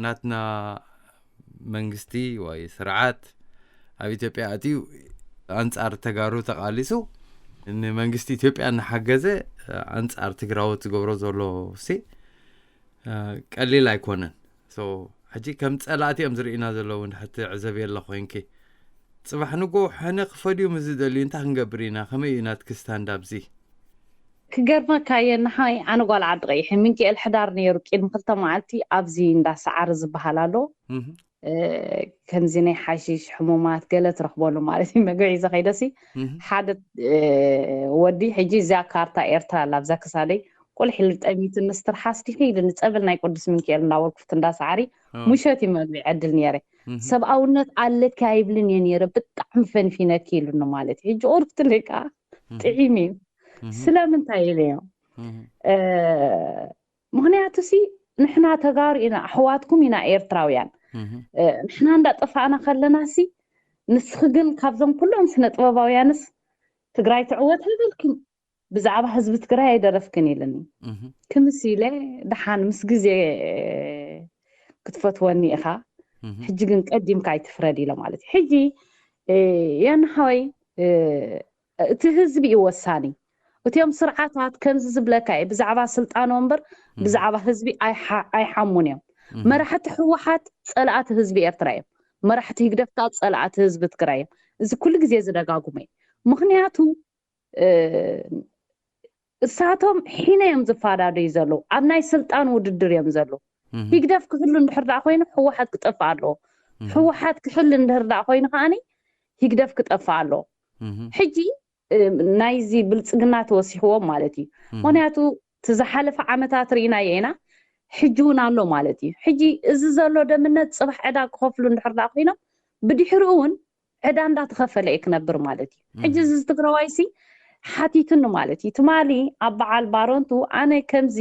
ናትና መንግስቲ ወይ ስርዓት ኣብ ኢትዮጵያ ኣትዩ ኣንጻር ተጋሩ ተቓሊሱ፣ ንመንግስቲ ኢትዮጵያ እናሓገዘ ኣንጻር ትግራዎት ዝገብሮ ዘሎ ሲ ቀሊል ኣይኮነን። ሕጂ ከም ጸላእቲ እዮም ዝርእዩና ዘለዉ። እንድሕር ትዕዘብየላ ኮይንኪ፣ ጽባሕ ንጎ ሕነ ክፈድዩ ምስ ዝደልዩ እንታይ ክንገብር ኢና? ከመይ እዩ ናትኪ ስታንድ ኣብዚ? ክገርመካ እየ፣ ንሓይ ኣነ ጓል ዓዲ ቀይሕ፣ ሚንኪኤል ሕዳር ነይሩ። ቅድሚ ክልተ መዓልቲ ኣብዚ እንዳ ሰዓሪ ዝበሃል ኣሎ፣ ከምዚ ናይ ሓሽሽ ሕሙማት ገለ ትረኽበሉ ማለት እዩ። መግቢ ሒዘ ከይደሲ ሓደ ወዲ ሕጂ እዚኣ ካርታ ኤርትራ ኣላ ኣብዛ ክሳደይ፣ ቁልሕ ኢሉ ጠሚቱ፣ ንስትርሓስ ዲኺ ኢሉ ንጸበል ናይ ቅዱስ ሚንኪኤል እንዳበልኩ ፍት እንዳ ሰዓሪ፣ ምሸት እዩ መግቢ ዕድል ነይረ። ሰብኣውነት ኣለኪ ኣይብልን እየ ነይረ፣ ብጣዕሚ ፈንፊነኪ ኢሉኒ ማለት እዩ። ሕጂ ቁርብትለይ ከዓ ጥዒም እዩ። ስለምንታይ ኢለዮ? ምክንያቱ ሲ ንሕና ተጋሩ ኢና፣ ኣሕዋትኩም ኢና ኤርትራውያን። ንሕና እንዳጠፋእና ከለና ሲ ንስኺ ግን ካብዞም ኩሎም ስነ ጥበባውያንስ ትግራይ ትዕወት ኣይበልክን፣ ብዛዕባ ህዝቢ ትግራይ ኣይደረፍክን ኢልኒ። ክምስ ኢለ ደሓን ምስ ግዜ ክትፈትወኒ ኢኻ፣ ሕጂ ግን ቀዲምካ ኣይትፍረድ ኢለ ማለት እዩ። ሕጂ የንሃወይ እቲ ህዝቢ እዩ ወሳኒ። እቲኦም ስርዓታት ከምዚ ዝብለካ እዩ፣ ብዛዕባ ስልጣኖም እምበር ብዛዕባ ህዝቢ ኣይሓሙን እዮም። መራሕቲ ህወሓት ፀላእቲ ህዝቢ ኤርትራ እዮም። መራሕቲ ህግደፍ ከዓ ፀላእቲ ህዝቢ ትግራይ እዮም። እዚ ኩሉ ግዜ ዝደጋጉመ እዩ። ምክንያቱ እሳቶም ሒነ እዮም ዝፋዳደዩ ዘለዉ። ኣብ ናይ ስልጣን ውድድር እዮም ዘለዉ። ህግደፍ ክህሉ እንድሕር ደኣ ኮይኑ ህወሓት ክጠፍእ ኣለዎ። ህወሓት ክሕል እንድሕር ደኣ ኮይኑ ከዓኒ ህግደፍ ክጠፍእ ኣለዎ። ሕጂ ናይዚ ብልፅግና ተወሲኽዎም ማለት እዩ። ምክንያቱ እቲ ዝሓለፈ ዓመታት ርኢናዮ ኢና፣ ሕጂ እውን ኣሎ ማለት እዩ። ሕጂ እዚ ዘሎ ደምነት ፅባሕ ዕዳ ክኸፍሉ እንድሕር ደኣ ኮይኖም ብድሕሪኡ እውን ዕዳ እንዳተኸፈለ እዩ ክነብር ማለት እዩ። ሕጂ እዚ ትግራዋይሲ ሓቲቱኒ ማለት እዩ። ትማሊ ኣብ በዓል ባረንቱ ኣነ ከምዚ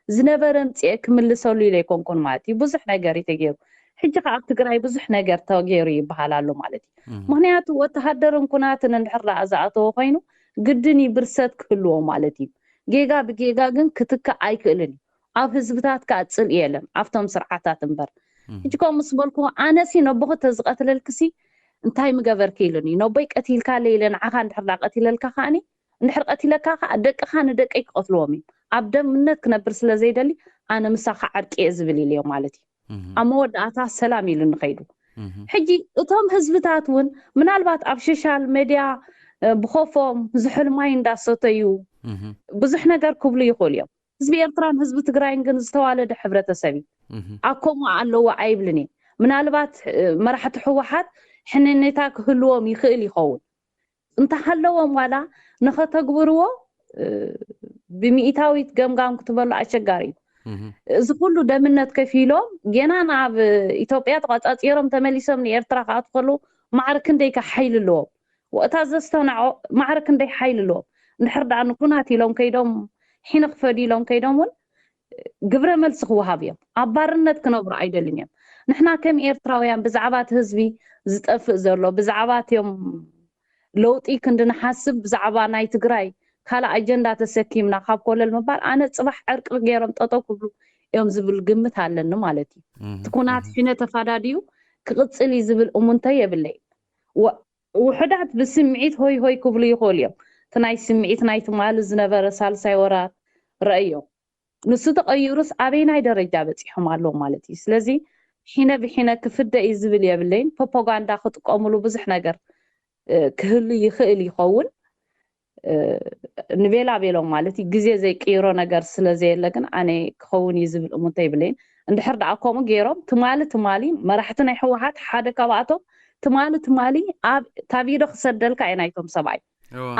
ዝነበረ ምፅኤ ክምልሰሉ ኢለ ኣይኮንኩን ማለት እዩ። ብዙሕ ነገር እዩ ተገይሩ። ሕጂ ከዓ ኣብ ትግራይ ብዙሕ ነገር ተገይሩ ይበሃል ኣሎ ማለት እዩ። ምክንያቱ ወተሃደርን ኩናትን እንድሕር ደኣ ዝኣተወ ኮይኑ ግድን እዩ ብርሰት ክህልዎ ማለት እዩ። ጌጋ ብጌጋ ግን ክትካእ ኣይክእልን እዩ። ኣብ ህዝብታት ከዓ ፅልኢ የለን ኣብቶም ስርዓታት እምበር። ሕጂ ከምኡ ምስ በልኩ ኣነሲ ነቦኹ ተዝቐትለልክሲ እንታይ ምገበርክ ኢሉኒ። ነቦይ ቀቲልካ ኣለ ኢለ ንዓኻ እንድሕር ደኣ ቀቲለልካ ከዓኒ እንድሕር ቀቲለካ ከዓ ደቅኻ ንደቀይ ክቐትልዎም እዩ። ኣብ ደምነት ክነብር ስለ ዘይደሊ ኣነ ምሳኻ ዓርቂ እየ ዝብል ኢልዮ ማለት እዩ። ኣብ መወዳእታ ሰላም ኢሉ ንኸይዱ። ሕጂ እቶም ህዝብታት እውን ምናልባት ኣብ ሶሻል ሜድያ ብኸፎም ዝሕልማይ እንዳሰተዩ ብዙሕ ነገር ክብሉ ይኽእሉ እዮም። ህዝቢ ኤርትራን ህዝቢ ትግራይን ግን ዝተዋለደ ሕብረተሰብ እዩ። ኣብ ከምኡ ኣለዎ ኣይብልን እየ። ምናልባት መራሕቲ ህወሓት ሕንኔታ ክህልዎም ይኽእል ይኸውን። እንተሃለዎም ዋላ ንኸተግብርዎ ብሚኢታዊት ገምጋም ክትበሉ ኣሸጋሪ እዩ። እዚ ኩሉ ደምነት ከፊሎም ጌና ናብ ኢትዮጵያ ተቋፃፂሮም ተመሊሶም ንኤርትራ ክኣትዉ ከለዉ ማዕረ ክንደይካ ሓይሊ ኣለዎም? ወእታ ዘስተውናዖ ማዕረ ክንደይ ሓይሊ ኣለዎም? እንድሕር ደኣ ንኩናት ኢሎም ከይዶም ሒነ ክፈዱ ኢሎም ከይዶም እውን ግብረ መልሲ ክወሃብ እዮም። ኣብ ባርነት ክነብሩ ኣይደልን እዮም። ንሕና ከም ኤርትራውያን ብዛዕባ እቲ ህዝቢ ዝጠፍእ ዘሎ፣ ብዛዕባ እትዮም ለውጢ ክንዲ ንሓስብ፣ ብዛዕባ ናይ ትግራይ ካልእ ኣጀንዳ ተሰኪምና ካብ ኮለል ምባል፣ ኣነ ጽባሕ ዕርቂ ገይሮም ጠጠው ክብሉ እዮም ዝብል ግምት ኣለኒ ማለት እዩ። እቲ ኩናት ሽነ ተፋዳድዩ ክቕጽል እዩ ዝብል እሙንተ የብለይ። ውሑዳት ብስምዒት ሆይ ሆይ ክብሉ ይኽእሉ እዮም። እቲ ናይ ስምዒት ናይ ትማሊ ዝነበረ ሳልሳይ ወራር ረእዮም። ንሱ ተቐይሩስ ኣበይናይ ደረጃ በጺሖም ኣለዉ ማለት እዩ። ስለዚ ሒነ ብሒነ ክፍደ እዩ ዝብል የብለይን። ፕሮፓጋንዳ ክጥቀሙሉ ብዙሕ ነገር ክህሉ ይኽእል ይኸውን። ንቤላ ቤሎም ማለት እዩ። ግዜ ዘይቅይሮ ነገር ስለ ዘየለ ግን ኣነ ክኸውን እዩ ዝብል እሙንተ ይብለይን። እንድሕር ደኣ ከምኡ ገይሮም ትማሊ ትማሊ መራሕቲ ናይ ህወሓት ሓደ ካብኣቶም ትማሊ ትማሊ ኣብ ታቪዶ ክሰደልካ እዩ ናይቶም ሰብኣይ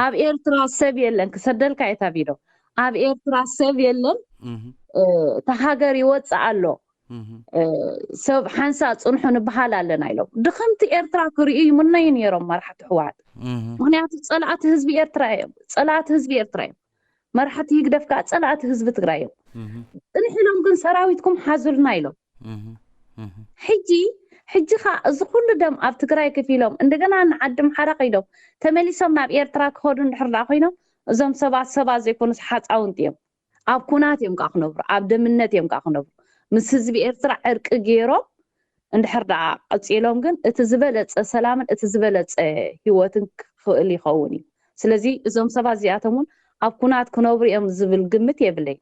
ኣብ ኤርትራ ሰብ የለን ክሰደልካ እዩ ታቪዶ ኣብ ኤርትራ ሰብ የለን እታ ሃገር ይወፅእ ኣሎ ሰብ ሓንሳ ፅንሑ ንበሃል ኣለና ኢሎም ድኽምቲ ኤርትራ ክርእዩ ይምነዩ ነይሮም መራሕቲ ህወሓት ምክንያቱ ፀላእቲ ህዝቢ ኤርትራ እዮም ፀላእቲ ህዝቢ ኤርትራ እዮም መራሕቲ ህግደፍ ከዓ ፀላእቲ ህዝቢ ትግራይ እዮም ፅንሕ ኢሎም ግን ሰራዊትኩም ሓዙልና ኢሎም ሕጂ ሕጂ ኸ እዚ ኩሉ ደም ኣብ ትግራይ ከፊሎም እንደገና ንዓዲ ምሓራ ከይዶም ተመሊሶም ናብ ኤርትራ ክኸዱ እንድሕር ደኣ ኮይኖም እዞም ሰባት ሰባት ዘይኮኑስ ሓፃውንቲ እዮም ኣብ ኩናት እዮም ከዓ ክነብሩ ኣብ ደምነት እዮም ከዓ ክነብሩ ምስ ህዝቢ ኤርትራ ዕርቂ ገይሮም እንድሕር ደኣ ቀፂሎም ግን እቲ ዝበለፀ ሰላምን እቲ ዝበለፀ ህይወትን ክኽእል ይኸውን እዩ ስለዚ እዞም ሰባት እዚኣቶም እውን ኣብ ኩናት ክነብሩ እዮም ዝብል ግምት የብለይን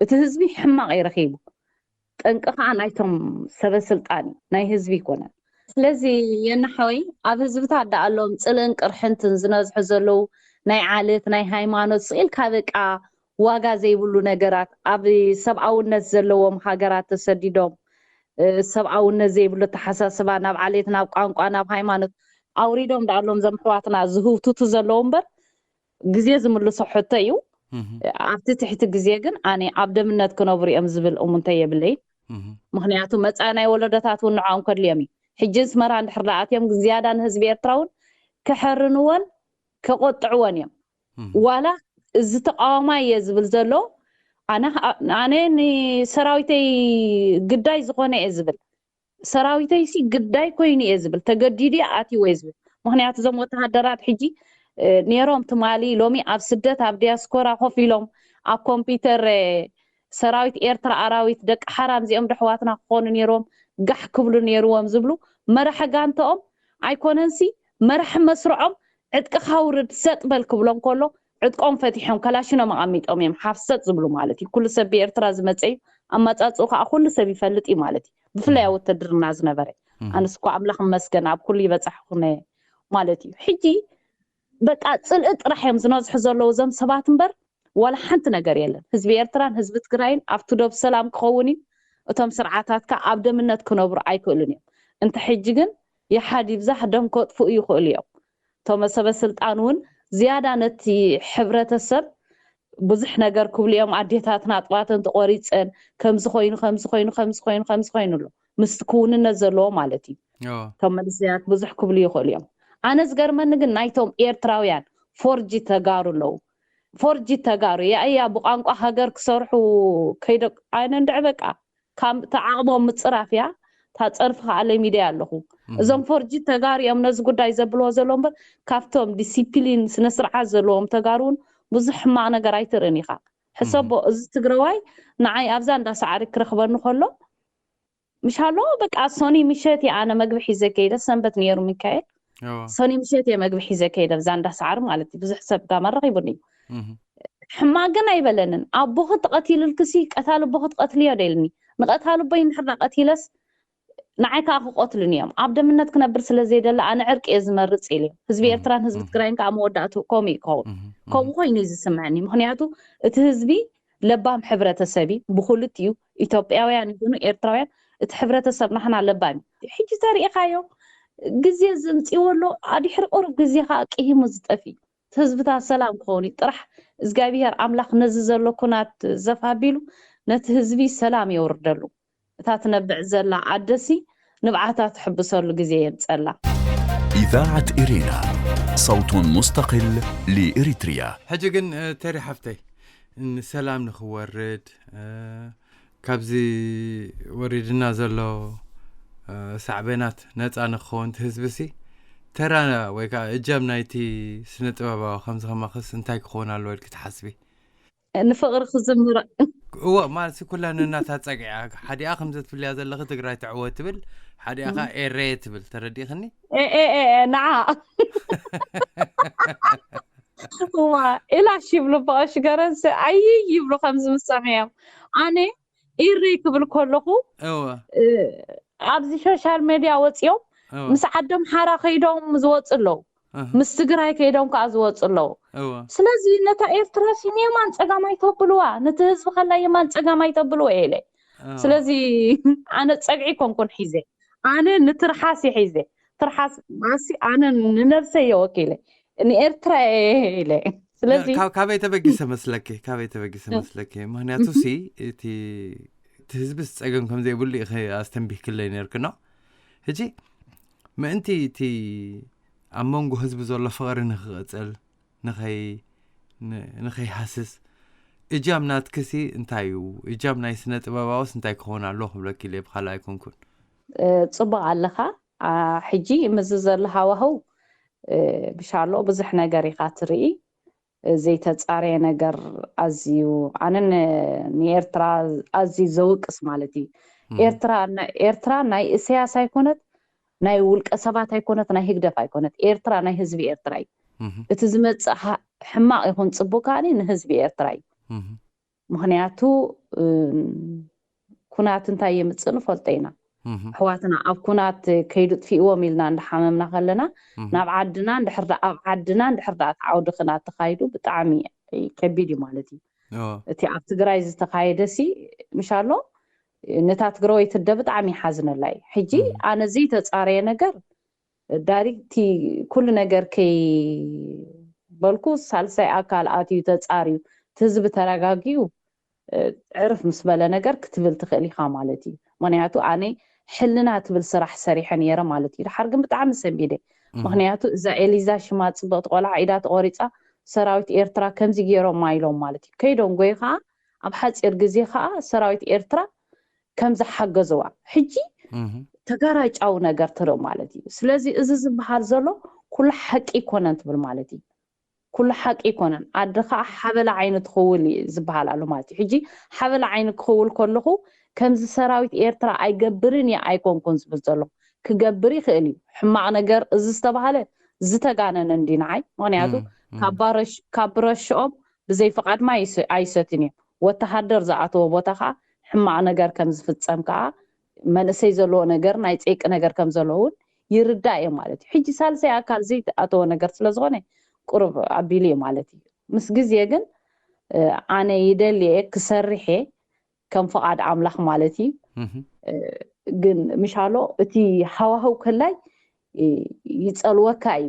እቲ ህዝቢ ሕማቕ እዩ ረኺቡ ጠንቂ ከዓ ናይቶም ሰበ ስልጣን እዩ ናይ ህዝቢ ይኮነን ስለዚ የናሓወይ ኣብ ህዝብታት ደኣ ኣሎም ፅልእን ቅርሕንትን ዝነዝሑ ዘለዉ ናይ ዓለት ናይ ሃይማኖት ስኢልካ በቃ ዋጋ ዘይብሉ ነገራት ኣብ ሰብኣውነት ዘለዎም ሃገራት ተሰዲዶም ሰብኣውነት ዘይብሉ ኣተሓሳስባ ናብ ዓሌት ናብ ቋንቋ ናብ ሃይማኖት ኣውሪዶም ደኣሎም ዘምሕዋትና ዝህውትቱ ዘለዉ እምበር ግዜ ዝምልሶ ሕቶ እዩ ኣብቲ ትሕቲ ግዜ ግን ኣነ ኣብ ደምነት ክነብሩ እዮም ዝብል እሙንተ የብለይ ምክንያቱ መፃኢ ናይ ወለዶታት እውን ንዕኦም ከድልዮም እዩ ሕጂ ኣስመራ እንድሕር ደኣትዮም ዝያዳ ንህዝቢ ኤርትራ እውን ክሐርንዎን ከቆጥዕዎን እዮም ዋላ እዚ ተቃዋማይ እየ ዝብል ዘሎ ኣነ ንሰራዊተይ ግዳይ ዝኾነ እየ ዝብል ሰራዊተይሲ ግዳይ ኮይኑ እየ ዝብል ተገዲዱ ኣትዎ እየ ዝብል ምክንያቱ እዞም ወተሃደራት ሕጂ ነይሮም ትማሊ ሎሚ ኣብ ስደት ኣብ ዲያስኮራ ኮፍ ኢሎም ኣብ ኮምፒተር ሰራዊት ኤርትራ ኣራዊት ደቂ ሓራም እዚኦም ደሕዋትና ክኾኑ ነይሮም ጋሕ ክብሉ ነይርዎም ዝብሉ መራሒ ጋንተኦም ኣይኮነንሲ መራሒ መስርዖም ዕጥቅኻ ውርድ ሰጥ በል ክብሎም ከሎ ዕጥቆም ፈቲሖም ከላሽኖም ኣቐሚጦም እዮም ሓፍሰጥ ዝብሉ ማለት እዩ ኩሉ ሰብ ብኤርትራ ዝመፀ እዩ ኣመፃፅኡ ከዓ ኩሉ ሰብ ይፈልጥ እዩ ማለት እዩ ብፍላይ ኣብ ውትድርና ዝነበረ ኣነስ እኳ ኣምላኽ መስገን ኣብ ኩሉ ይበፃሕኹነ ማለት እዩ ሕጂ በቃ ፅልኢ ጥራሕ እዮም ዝነዝሑ ዘለዉ እዞም ሰባት እምበር ዋላ ሓንቲ ነገር የለን ህዝቢ ኤርትራን ህዝቢ ትግራይን ኣብቲ ዶብ ሰላም ክኸውን እዩ እቶም ስርዓታት ከዓ ኣብ ደምነት ክነብሩ ኣይክእሉን እዮም እንተ ሕጂ ግን ይሓድ ይብዛሕ ደም ከጥፍኡ ይኽእሉ እዮም እቶም ሰበ ስልጣን እውን ዝያዳ ነቲ ሕብረተሰብ ብዙሕ ነገር ክብሉ እዮም ኣዴታትና ኣጥባተን ተቆሪፀን ከምዚ ኮይኑ ከምዚ ኮይኑ ከምዚ ኮይኑ ከምዚ ኮይኑ ኣሎ ምስቲ ክውንነት ዘለዎ ማለት እዩ እቶም መንእሰያት ብዙሕ ክብሉ ይኽእሉ እዮም ኣነ ዝገርመኒ ግን ናይቶም ኤርትራውያን ፎርጂ ተጋሩ ኣለዉ ፎርጂ ተጋሩ ያእያ ብቋንቋ ሃገር ክሰርሑ ከይደ ኣነ እንድዕ በቃ ካብ ተዓቕቦም ምፅራፍ እያ እታ ፀርፊ ከዓለይ ሚድያ ኣለኹ እዞም ፎርጂ ተጋሩ እዮም ነዚ ጉዳይ ዘብልዎ ዘለዎ እምበር ካብቶም ዲሲፕሊን ስነስርዓት ዘለዎም ተጋሩ እውን ብዙሕ ሕማቕ ነገር ኣይትርእን ኢኻ ሕሰቦ እዚ ትግራዋይ ንዓይ ኣብዛ እንዳሰዓሪ ክረኽበኒ ከሎ ምሻሎ በቃ ሶኒ ምሸት እየ ኣነ መግቢ ሒዘ ከይደ ሰንበት ነይሩ ሚካኤል ሶኒ ምሸት እየ መግቢ ሒዘ ከይደ ኣብዛ እንዳሰዓሪ ማለት እዩ ብዙሕ ሰብ ጋማ ረኺቡኒ እዩ ሕማቅ ግን ኣይበለንን ኣቦኺ ተቐቲልልክሲ ቀታሊ ኣቦኺ ትቐትልዮ ደልኒ ንቐታሊ ኣቦይ እንድሕር ዳ ቀቲለስ ንዓይ ከዓ ክቐትሉኒ እዮም ኣብ ደምነት ክነብር ስለ ዘይደለ ኣነ ዕርቂ እየ ዝመርፅ ኢለ ህዝቢ ኤርትራን ህዝቢ ትግራይን ከዓ መወዳእትኡ ከምኡ እዩ ክኸውን ከምኡ ኮይኑ እዩ ዝስምዐኒ ምክንያቱ እቲ ህዝቢ ለባም ሕብረተሰብ እዩ ብክልቲኡ ኢትዮጵያውያን ይኹኑ ኤርትራውያን እቲ ሕብረተሰብ ናህና ለባም እዩ ሕጂ ተሪኢኻዮ ግዜ ዝምፅዎ ኣሎ ኣድሕሪ ቁሩብ ግዜ ከዓ ቅሂሙ ዝጠፊ ህዝብታት ሰላም ክኸውን እዩ ጥራሕ እግዚኣብሄር ኣምላኽ ነዚ ዘሎ ኩናት ዘፍ ኣቢሉ ነቲ ህዝቢ ሰላም የውርደሉ እታ ትነብዕ ዘላ ኣደሲ ንብዓታ ትሕብሰሉ ግዜ የምፀላ። إذاعة إرينا، صوت مستقل لإريتريا. ሕጂ ግን ተሪ ሓፍተይ ንሰላም ንክወርድ ካብዚ ወሪድና ዘሎ ሳዕቤናት ነፃ ንክኸውን እቲ ህዝቢ ሲ ተራ ወይ ከዓ እጃም ናይቲ ስነ ጥበባዊ ከምዚ ከማክስ እንታይ ክኸውን ኣለዎ ኢልኪ ትሓስቢ? ንፍቕሪ ክዝምር። እዎ፣ ማለት ኩላ ነናታ ፀግዓ፣ ሓዲኣ ከምዚ ትብልያ ዘለኺ ትግራይ ትዕወት ትብል፣ ሓዲኣ ከዓ ኤሬ ትብል። ተረዲእኽኒ? ንዓ እዋ ኢላሽ ይብሉ በቐሽ ገረንስ ኣይይ ይብሉ ከምዚ ምስ ሰሚዖም። ኣነ ኢሪ ክብል ከለኹ እወ ኣብዚ ሶሻል ሜድያ ወፂኦም ምስ ዓዶም ሓራ ከይዶም ዝወፁ ኣለዉ። ምስ ትግራይ ከይዶም ከዓ ዝወፁ ኣለዉ። እወ ስለዚ ነታ ኤርትራ ሲ ንየማን ፀጋም ኣይተብልዋ፣ ነቲ ህዝቢ ከላ የማን ፀጋም ኣይተብልዎ ኢለ። ስለዚ ኣነ ፀግዒ ኮንኩን ሒዘ፣ ኣነ ንትርሓስ ሒዘ ትርሓስ ማሲ ኣነ ንነብሰ የወኪለ ንኤርትራ ኢለ። ስለዚ ካበይ ተበጊሰ መስለኪ? ካበይ ተበጊሰ መስለኪ? ምክንያቱ ሲ እቲ እቲ ህዝቢ ጸገም ከም ዘይብሉ ኢኸ ኣስተንቢህክለይ ነርክኖ። ሕጂ ምእንቲ እቲ ኣብ መንጎ ህዝቢ ዘሎ ፍቕሪ ንክቕጽል ንኸይ ንኸይሃስስ እጃም ናትክሲ እንታይ እዩ? እጃም ናይ ስነ ጥበባውስ እንታይ ክኸውን ኣሎ ክብለኪ ኢለ ብካልእ ኣይኮንኩን። ጽቡቕ ኣለኻ። ሕጂ ምዚ ዘሎ ሃዋህው ብሻሎ ብዙሕ ነገር ኢኻ ትርኢ። ዘይተጻረየ ነገር ኣዝዩ ኣነ ንኤርትራ ኣዝዩ ዘውቅስ ማለት እዩ። ኤርትራ ኤርትራ ናይ እስያስ ኣይኮነት፣ ናይ ውልቀ ሰባት ኣይኮነት፣ ናይ ህግደፍ ኣይኮነት። ኤርትራ ናይ ህዝቢ ኤርትራ እዩ። እቲ ዝመጽእ ሕማቕ ይኹን ጽቡቅ ከኣ ንህዝቢ ኤርትራ እዩ። ምክንያቱ ኩናት እንታይ የምጽእ ንፈልጦ ኢና። ኣሕዋትና ኣብ ኩናት ከይዱ ጥፊእዎም ኢልና እንዳሓመምና ከለና ናብ ዓድና እንድሕር ደኣ ኣብ ዓድና እንድሕር ደኣ እቲ ዓውዲ ኩናት ተኻይዱ ብጣዕሚ ከቢድ እዩ ማለት እዩ። እቲ ኣብ ትግራይ ዝተኻየደ ሲ ምሻሎ ነታ ትግራወይቲ ኣደ ብጣዕሚ ይሓዝነላ እዩ። ሕጂ ኣነ ዘይተጻረየ ነገር ዳይሬክት ኩሉ ነገር ከይበልኩ ሳልሳይ ኣካል ኣትዩ ተጻርዩ እቲ ህዝቢ ተረጋጊኡ ዕርፍ ምስ በለ ነገር ክትብል ትኽእል ኢኻ ማለት እዩ። ምክንያቱ ኣነ ሕልና ትብል ስራሕ ሰሪሐ ነይረ ማለት እዩ። ድሓር ግን ብጣዕሚ ሰንቢደ። ምክንያቱ እዛ ኤሊዛ ሽማ ጽብቕቲ ቆልዓ ኢዳ ተቆሪጻ ሰራዊት ኤርትራ ከምዚ ገይሮማ ኢሎም ማለት እዩ። ከይዶም ጎይ ከዓ ኣብ ሓፂር ግዜ ከዓ ሰራዊት ኤርትራ ከም ዝሓገዝዋ ሕጂ ተጋራጫዊ ነገር ትርኢ ማለት እዩ። ስለዚ እዚ ዝበሃል ዘሎ ኩሉ ሓቂ ይኮነን ትብል ማለት እዩ። ኩሉ ሓቂ ይኮነን፣ ኣደ ከዓ ሓበላ ዓይኒ ትኽውል እዩ ዝበሃል ኣሎ ማለት እዩ። ሕጂ ሓበላ ዓይኒ ክኽውል ከለኹ ከምዚ ሰራዊት ኤርትራ ኣይገብርን እየ ኣይኮንኩን ዝብል ዘለኹ። ክገብር ይኽእል እዩ። ሕማቕ ነገር እዚ ዝተባሃለ ዝተጋነነ እንዲ ንዓይ። ምክንያቱ ካብ ባረሽ- ካብ ብረሽኦም ብዘይ ፍቓድ ማይ ኣይሰ- ኣይሰትን እዮም። ወተሃደር ዝኣተዎ ቦታ ከዓ ሕማቕ ነገር ከም ዝፍጸም ከዓ መንእሰይ ዘለዎ ነገር ናይ ጸይቂ ነገር ከም ዘለዎ እውን ይርዳእ እዮም ማለት እዩ። ሕጂ ሳልሳይ ኣካል ዘይተኣተወ ነገር ስለ ዝኾነ ቁሩብ ኣቢሉ እዩ ማለት እዩ። ምስ ግዜ ግን ኣነ ይደሊ እየ ክሰርሕ እየ ከም ፍቓድ ኣምላኽ ማለት እዩ። ግን ምሻሎ እቲ ሃዋህው ከላይ ይጸልወካ እዩ።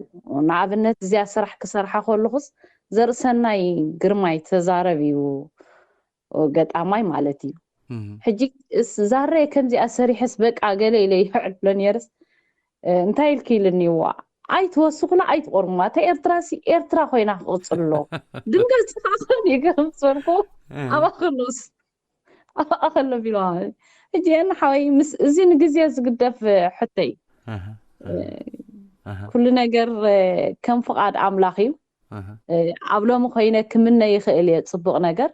ንኣብነት እዚኣ ስራሕ ክሰርሓ ከለኹስ ዘርእሰናይ ግርማይ ተዛረብ እዩ ገጣማይ ማለት እዩ። ሕጂ ዛረ ከምዚኣ ሰሪሐስ በቃ ገለ ኢለ ይሕዕል ብሎ ነርስ እንታይ ኢልክ ኢልኒ ዋ ኣይትወስኹላ ኣይትቆርሙማ እታ ኤርትራ ሲ ኤርትራ ኮይና ክቕጽሎ ድንገት ጽፋ ክኾን ይገርም ዝበልኩ ኣብኣ ከሎስ ኣብኣ ከሎ ቢሎ ሕጂ ያን ሓወይ ምስ እዚ ንግዜ ዝግደፍ ሕቶ እዩ። ኩሉ ነገር ከም ፍቓድ ኣምላኽ እዩ። ኣብ ሎሚ ኮይነ ክምነ ይኽእል እየ ጽቡቕ ነገር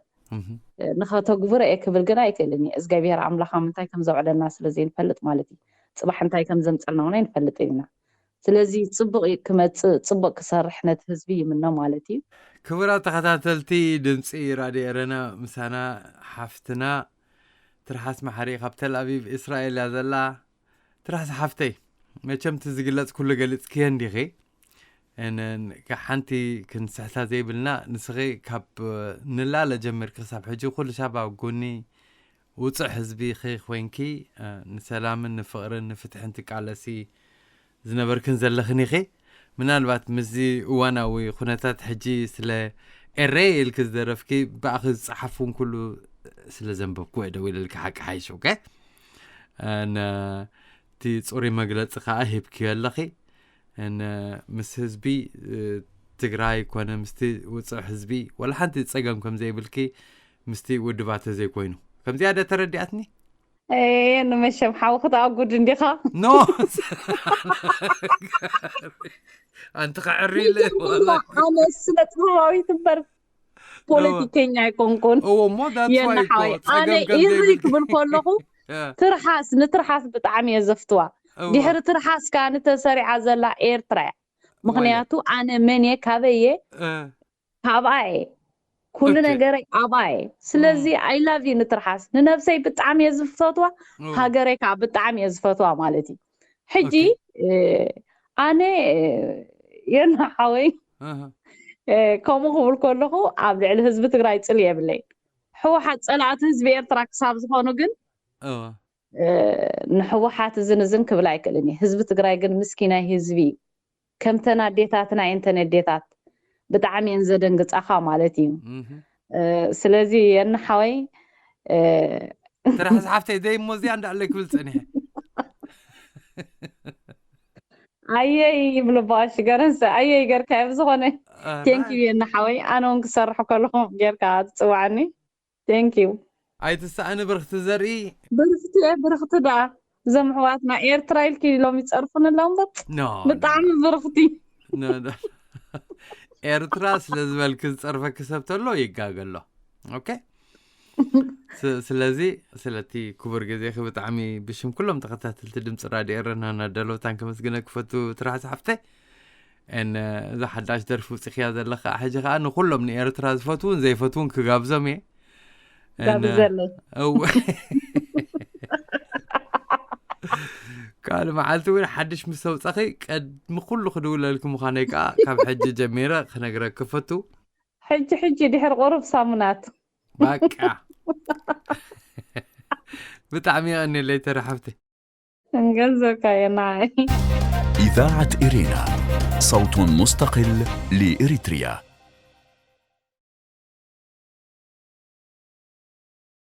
ንኸተግብሮ እየ ክብል ግን ኣይክእልን እየ። እግዚኣብሔር ኣምላኽ ኣብ ምንታይ ከም ዘውዕለና ስለ ዘይንፈልጥ ማለት እዩ። ጽባሕ እንታይ ከም ዘምጸልና እውን ኣይንፈልጥን ኢና። ስለዚ ጽቡቕ ክመጽእ ጽቡቕ ክሰርሕ ነቲ ህዝቢ ይምኖ ማለት እዩ። ክቡራት ተኸታተልቲ ድምፂ ራድዮ ኤረና ምሳና ሓፍትና ትርሓስ መሓሪ ካብ ተል ኣቪቭ እስራኤል እያ ዘላ። ትርሓስ ሓፍተይ መቸም እቲ ዝግለጽ ኩሉ ገሊጽክዮ እንዲኺ። ሓንቲ ክንስሕታ ዘይብልና ንስኺ ካብ ንላለ ጀሚርኪ ክሳብ ሕጂ ኩሉ ሻብ ኣብ ጎኒ ውፅዕ ህዝቢ ኺ ኮይንኪ ንሰላምን ንፍቕርን ንፍትሕን ትቃለሲ ዝነበርክን ዘለኽን ኢኺ። ምናልባት ምስዚ እዋናዊ ኩነታት ሕጂ ስለ ኤረይ ኢልኪ ዝደረፍኪ ብኣኺ ዝፀሓፉን ኩሉ ስለ ዘንበብኩ እየ ደው ኢለልኪ ሓቂ ሓይሽ ኦኬ። እቲ ፅሩይ መግለፂ ከዓ ሂብክዮ ኣለኺ። ምስ ህዝቢ ትግራይ ኮነ ምስቲ ውፅዕ ህዝቢ ወላ ሓንቲ ፀገም ከም ዘይብልኪ ምስቲ ውድባተ ዘይኮይኑ ከምዚኣ ደ ተረዲኣትኒ? ንመሸም ሓው ክትኣጉድ እንዲኻ። ኖ ኣንቲ ከዕሪ ኢለ ኣነ ስነ ጥበባዊት እምበር ፖለቲከኛ ኣይኮንኩን። እዎ እሞ that's why እኮ የናሓወይ ኣነ ጸገም ከም ኢሪ ዘይብል ክብል ከለኹ እ፣ ትርሓስ ንትርሓስ ብጣዕሚ እየ ዘፍትዋ። እዎ። ድሕሪ ትርሓስ ከዓ ንተሰሪዓ ዘላ ኤርትራ እያ። ምክንያቱ ኣነ መን እየ ካበይ እየ እ፣ ካብኣ እየ ኩሉ ኦኬ። ነገረይ ኣብኣ እየ። ስለዚ I love you ንትርሓስ ንነብሰይ ብጣዕሚ እየ ዝፈትዋ። እዎ። ሃገረይ ከዓ ብጣዕሚ እየ ዝፈትዋ ማለት እዩ። ሕጂ ኦኬ። እ፣ ኣነ እ፣ የናሓወይ እህ፣ እ፣ ከምኡ ክብል ከለኹ ኣብ ልዕሊ ህዝቢ ትግራይ ፅል የብለይ። ህወሓት ፀላእቲ ህዝቢ ኤርትራ ክሳብ ዝኾኑ ግን እዎ። እ፣ ንህወሓት እዝን እዝን ክብል ኣይክእልን እየ። ህዝቢ ትግራይ ግን ምስኪናይ ህዝቢ እዩ። ከምተን ኣዴታትና እየን ተን ኣዴታት ብጣዕሚ እየን ዘደንግፃኻ ማለት እዩ። እህ፣ እ፣ ስለዚ የናሓወይ እ፣ ትርሓስ ሓፍተይ ደይ እሞ እዚኣ እንዳዕለይ ክብል ፀኒሐ። ኣየይ ይብሉ ባሽ ገረንሰ ኣየይ ገርካዮ ብዝኾነ እ፣ ቴንኪዩ የናሓወይ ኣነ እውን ክሰርሕ ከለኹ ጌርካ ትፅዋዕኒ። ቴንኪዩ። ኣይትሰኣኒ ብርክቲ ዘርኢ። ብርክቲ እየ ብርክቲ ደኣ እዞም ኣሕዋትና ኤርትራ ኢልኪ ኢሎም ይፀርፉኒ ኣለዉ እምበር ኖ ብጣዕሚ ብርክቲ። ኖ፣ ኖ። ኤርትራ ስለ ዝበልኪ ዝፀርፈኪ ሰብ ተሎ ይጋገሎ። ኦኬ። ስ- ስለዚ ስለቲ ክቡር ግዜኺ ብጣዕሚ ብሽም ኩሎም ተኸታተልቲ ድምፂ ራድዮ ኤረና እናዳለወታን ከመስግነ ክፈቱ ትራሕ ዝሓፍተይ። እን እዛ ሓዳሽ ደርፊ ውፅኽያ ዘለኻ ሕጂ ከዓ ንኩሎም ንኤርትራ ዝፈትውን ዘይፈትውን ክጋብዞም እየ። እን ጋብዘለይ። እወ። ካልእ መዓልቲ እውን ሓድሽ ምስ ተውፃኺ ቅድሚ ኩሉ ክድውለልኪ ምዃነይ ከዓ ካብ ሕጂ ጀሚረ ክነግረኪ ክፈቱ። ሕጂ ሕጂ ድሕሪ ቁሩብ ሳሙናት በቃ ብጣዕሚ የቐንየለይ ተረሓፍቲ። እንገንዘብካ የናይ إذاعة إرينا، صوت مستقل لإريتريا.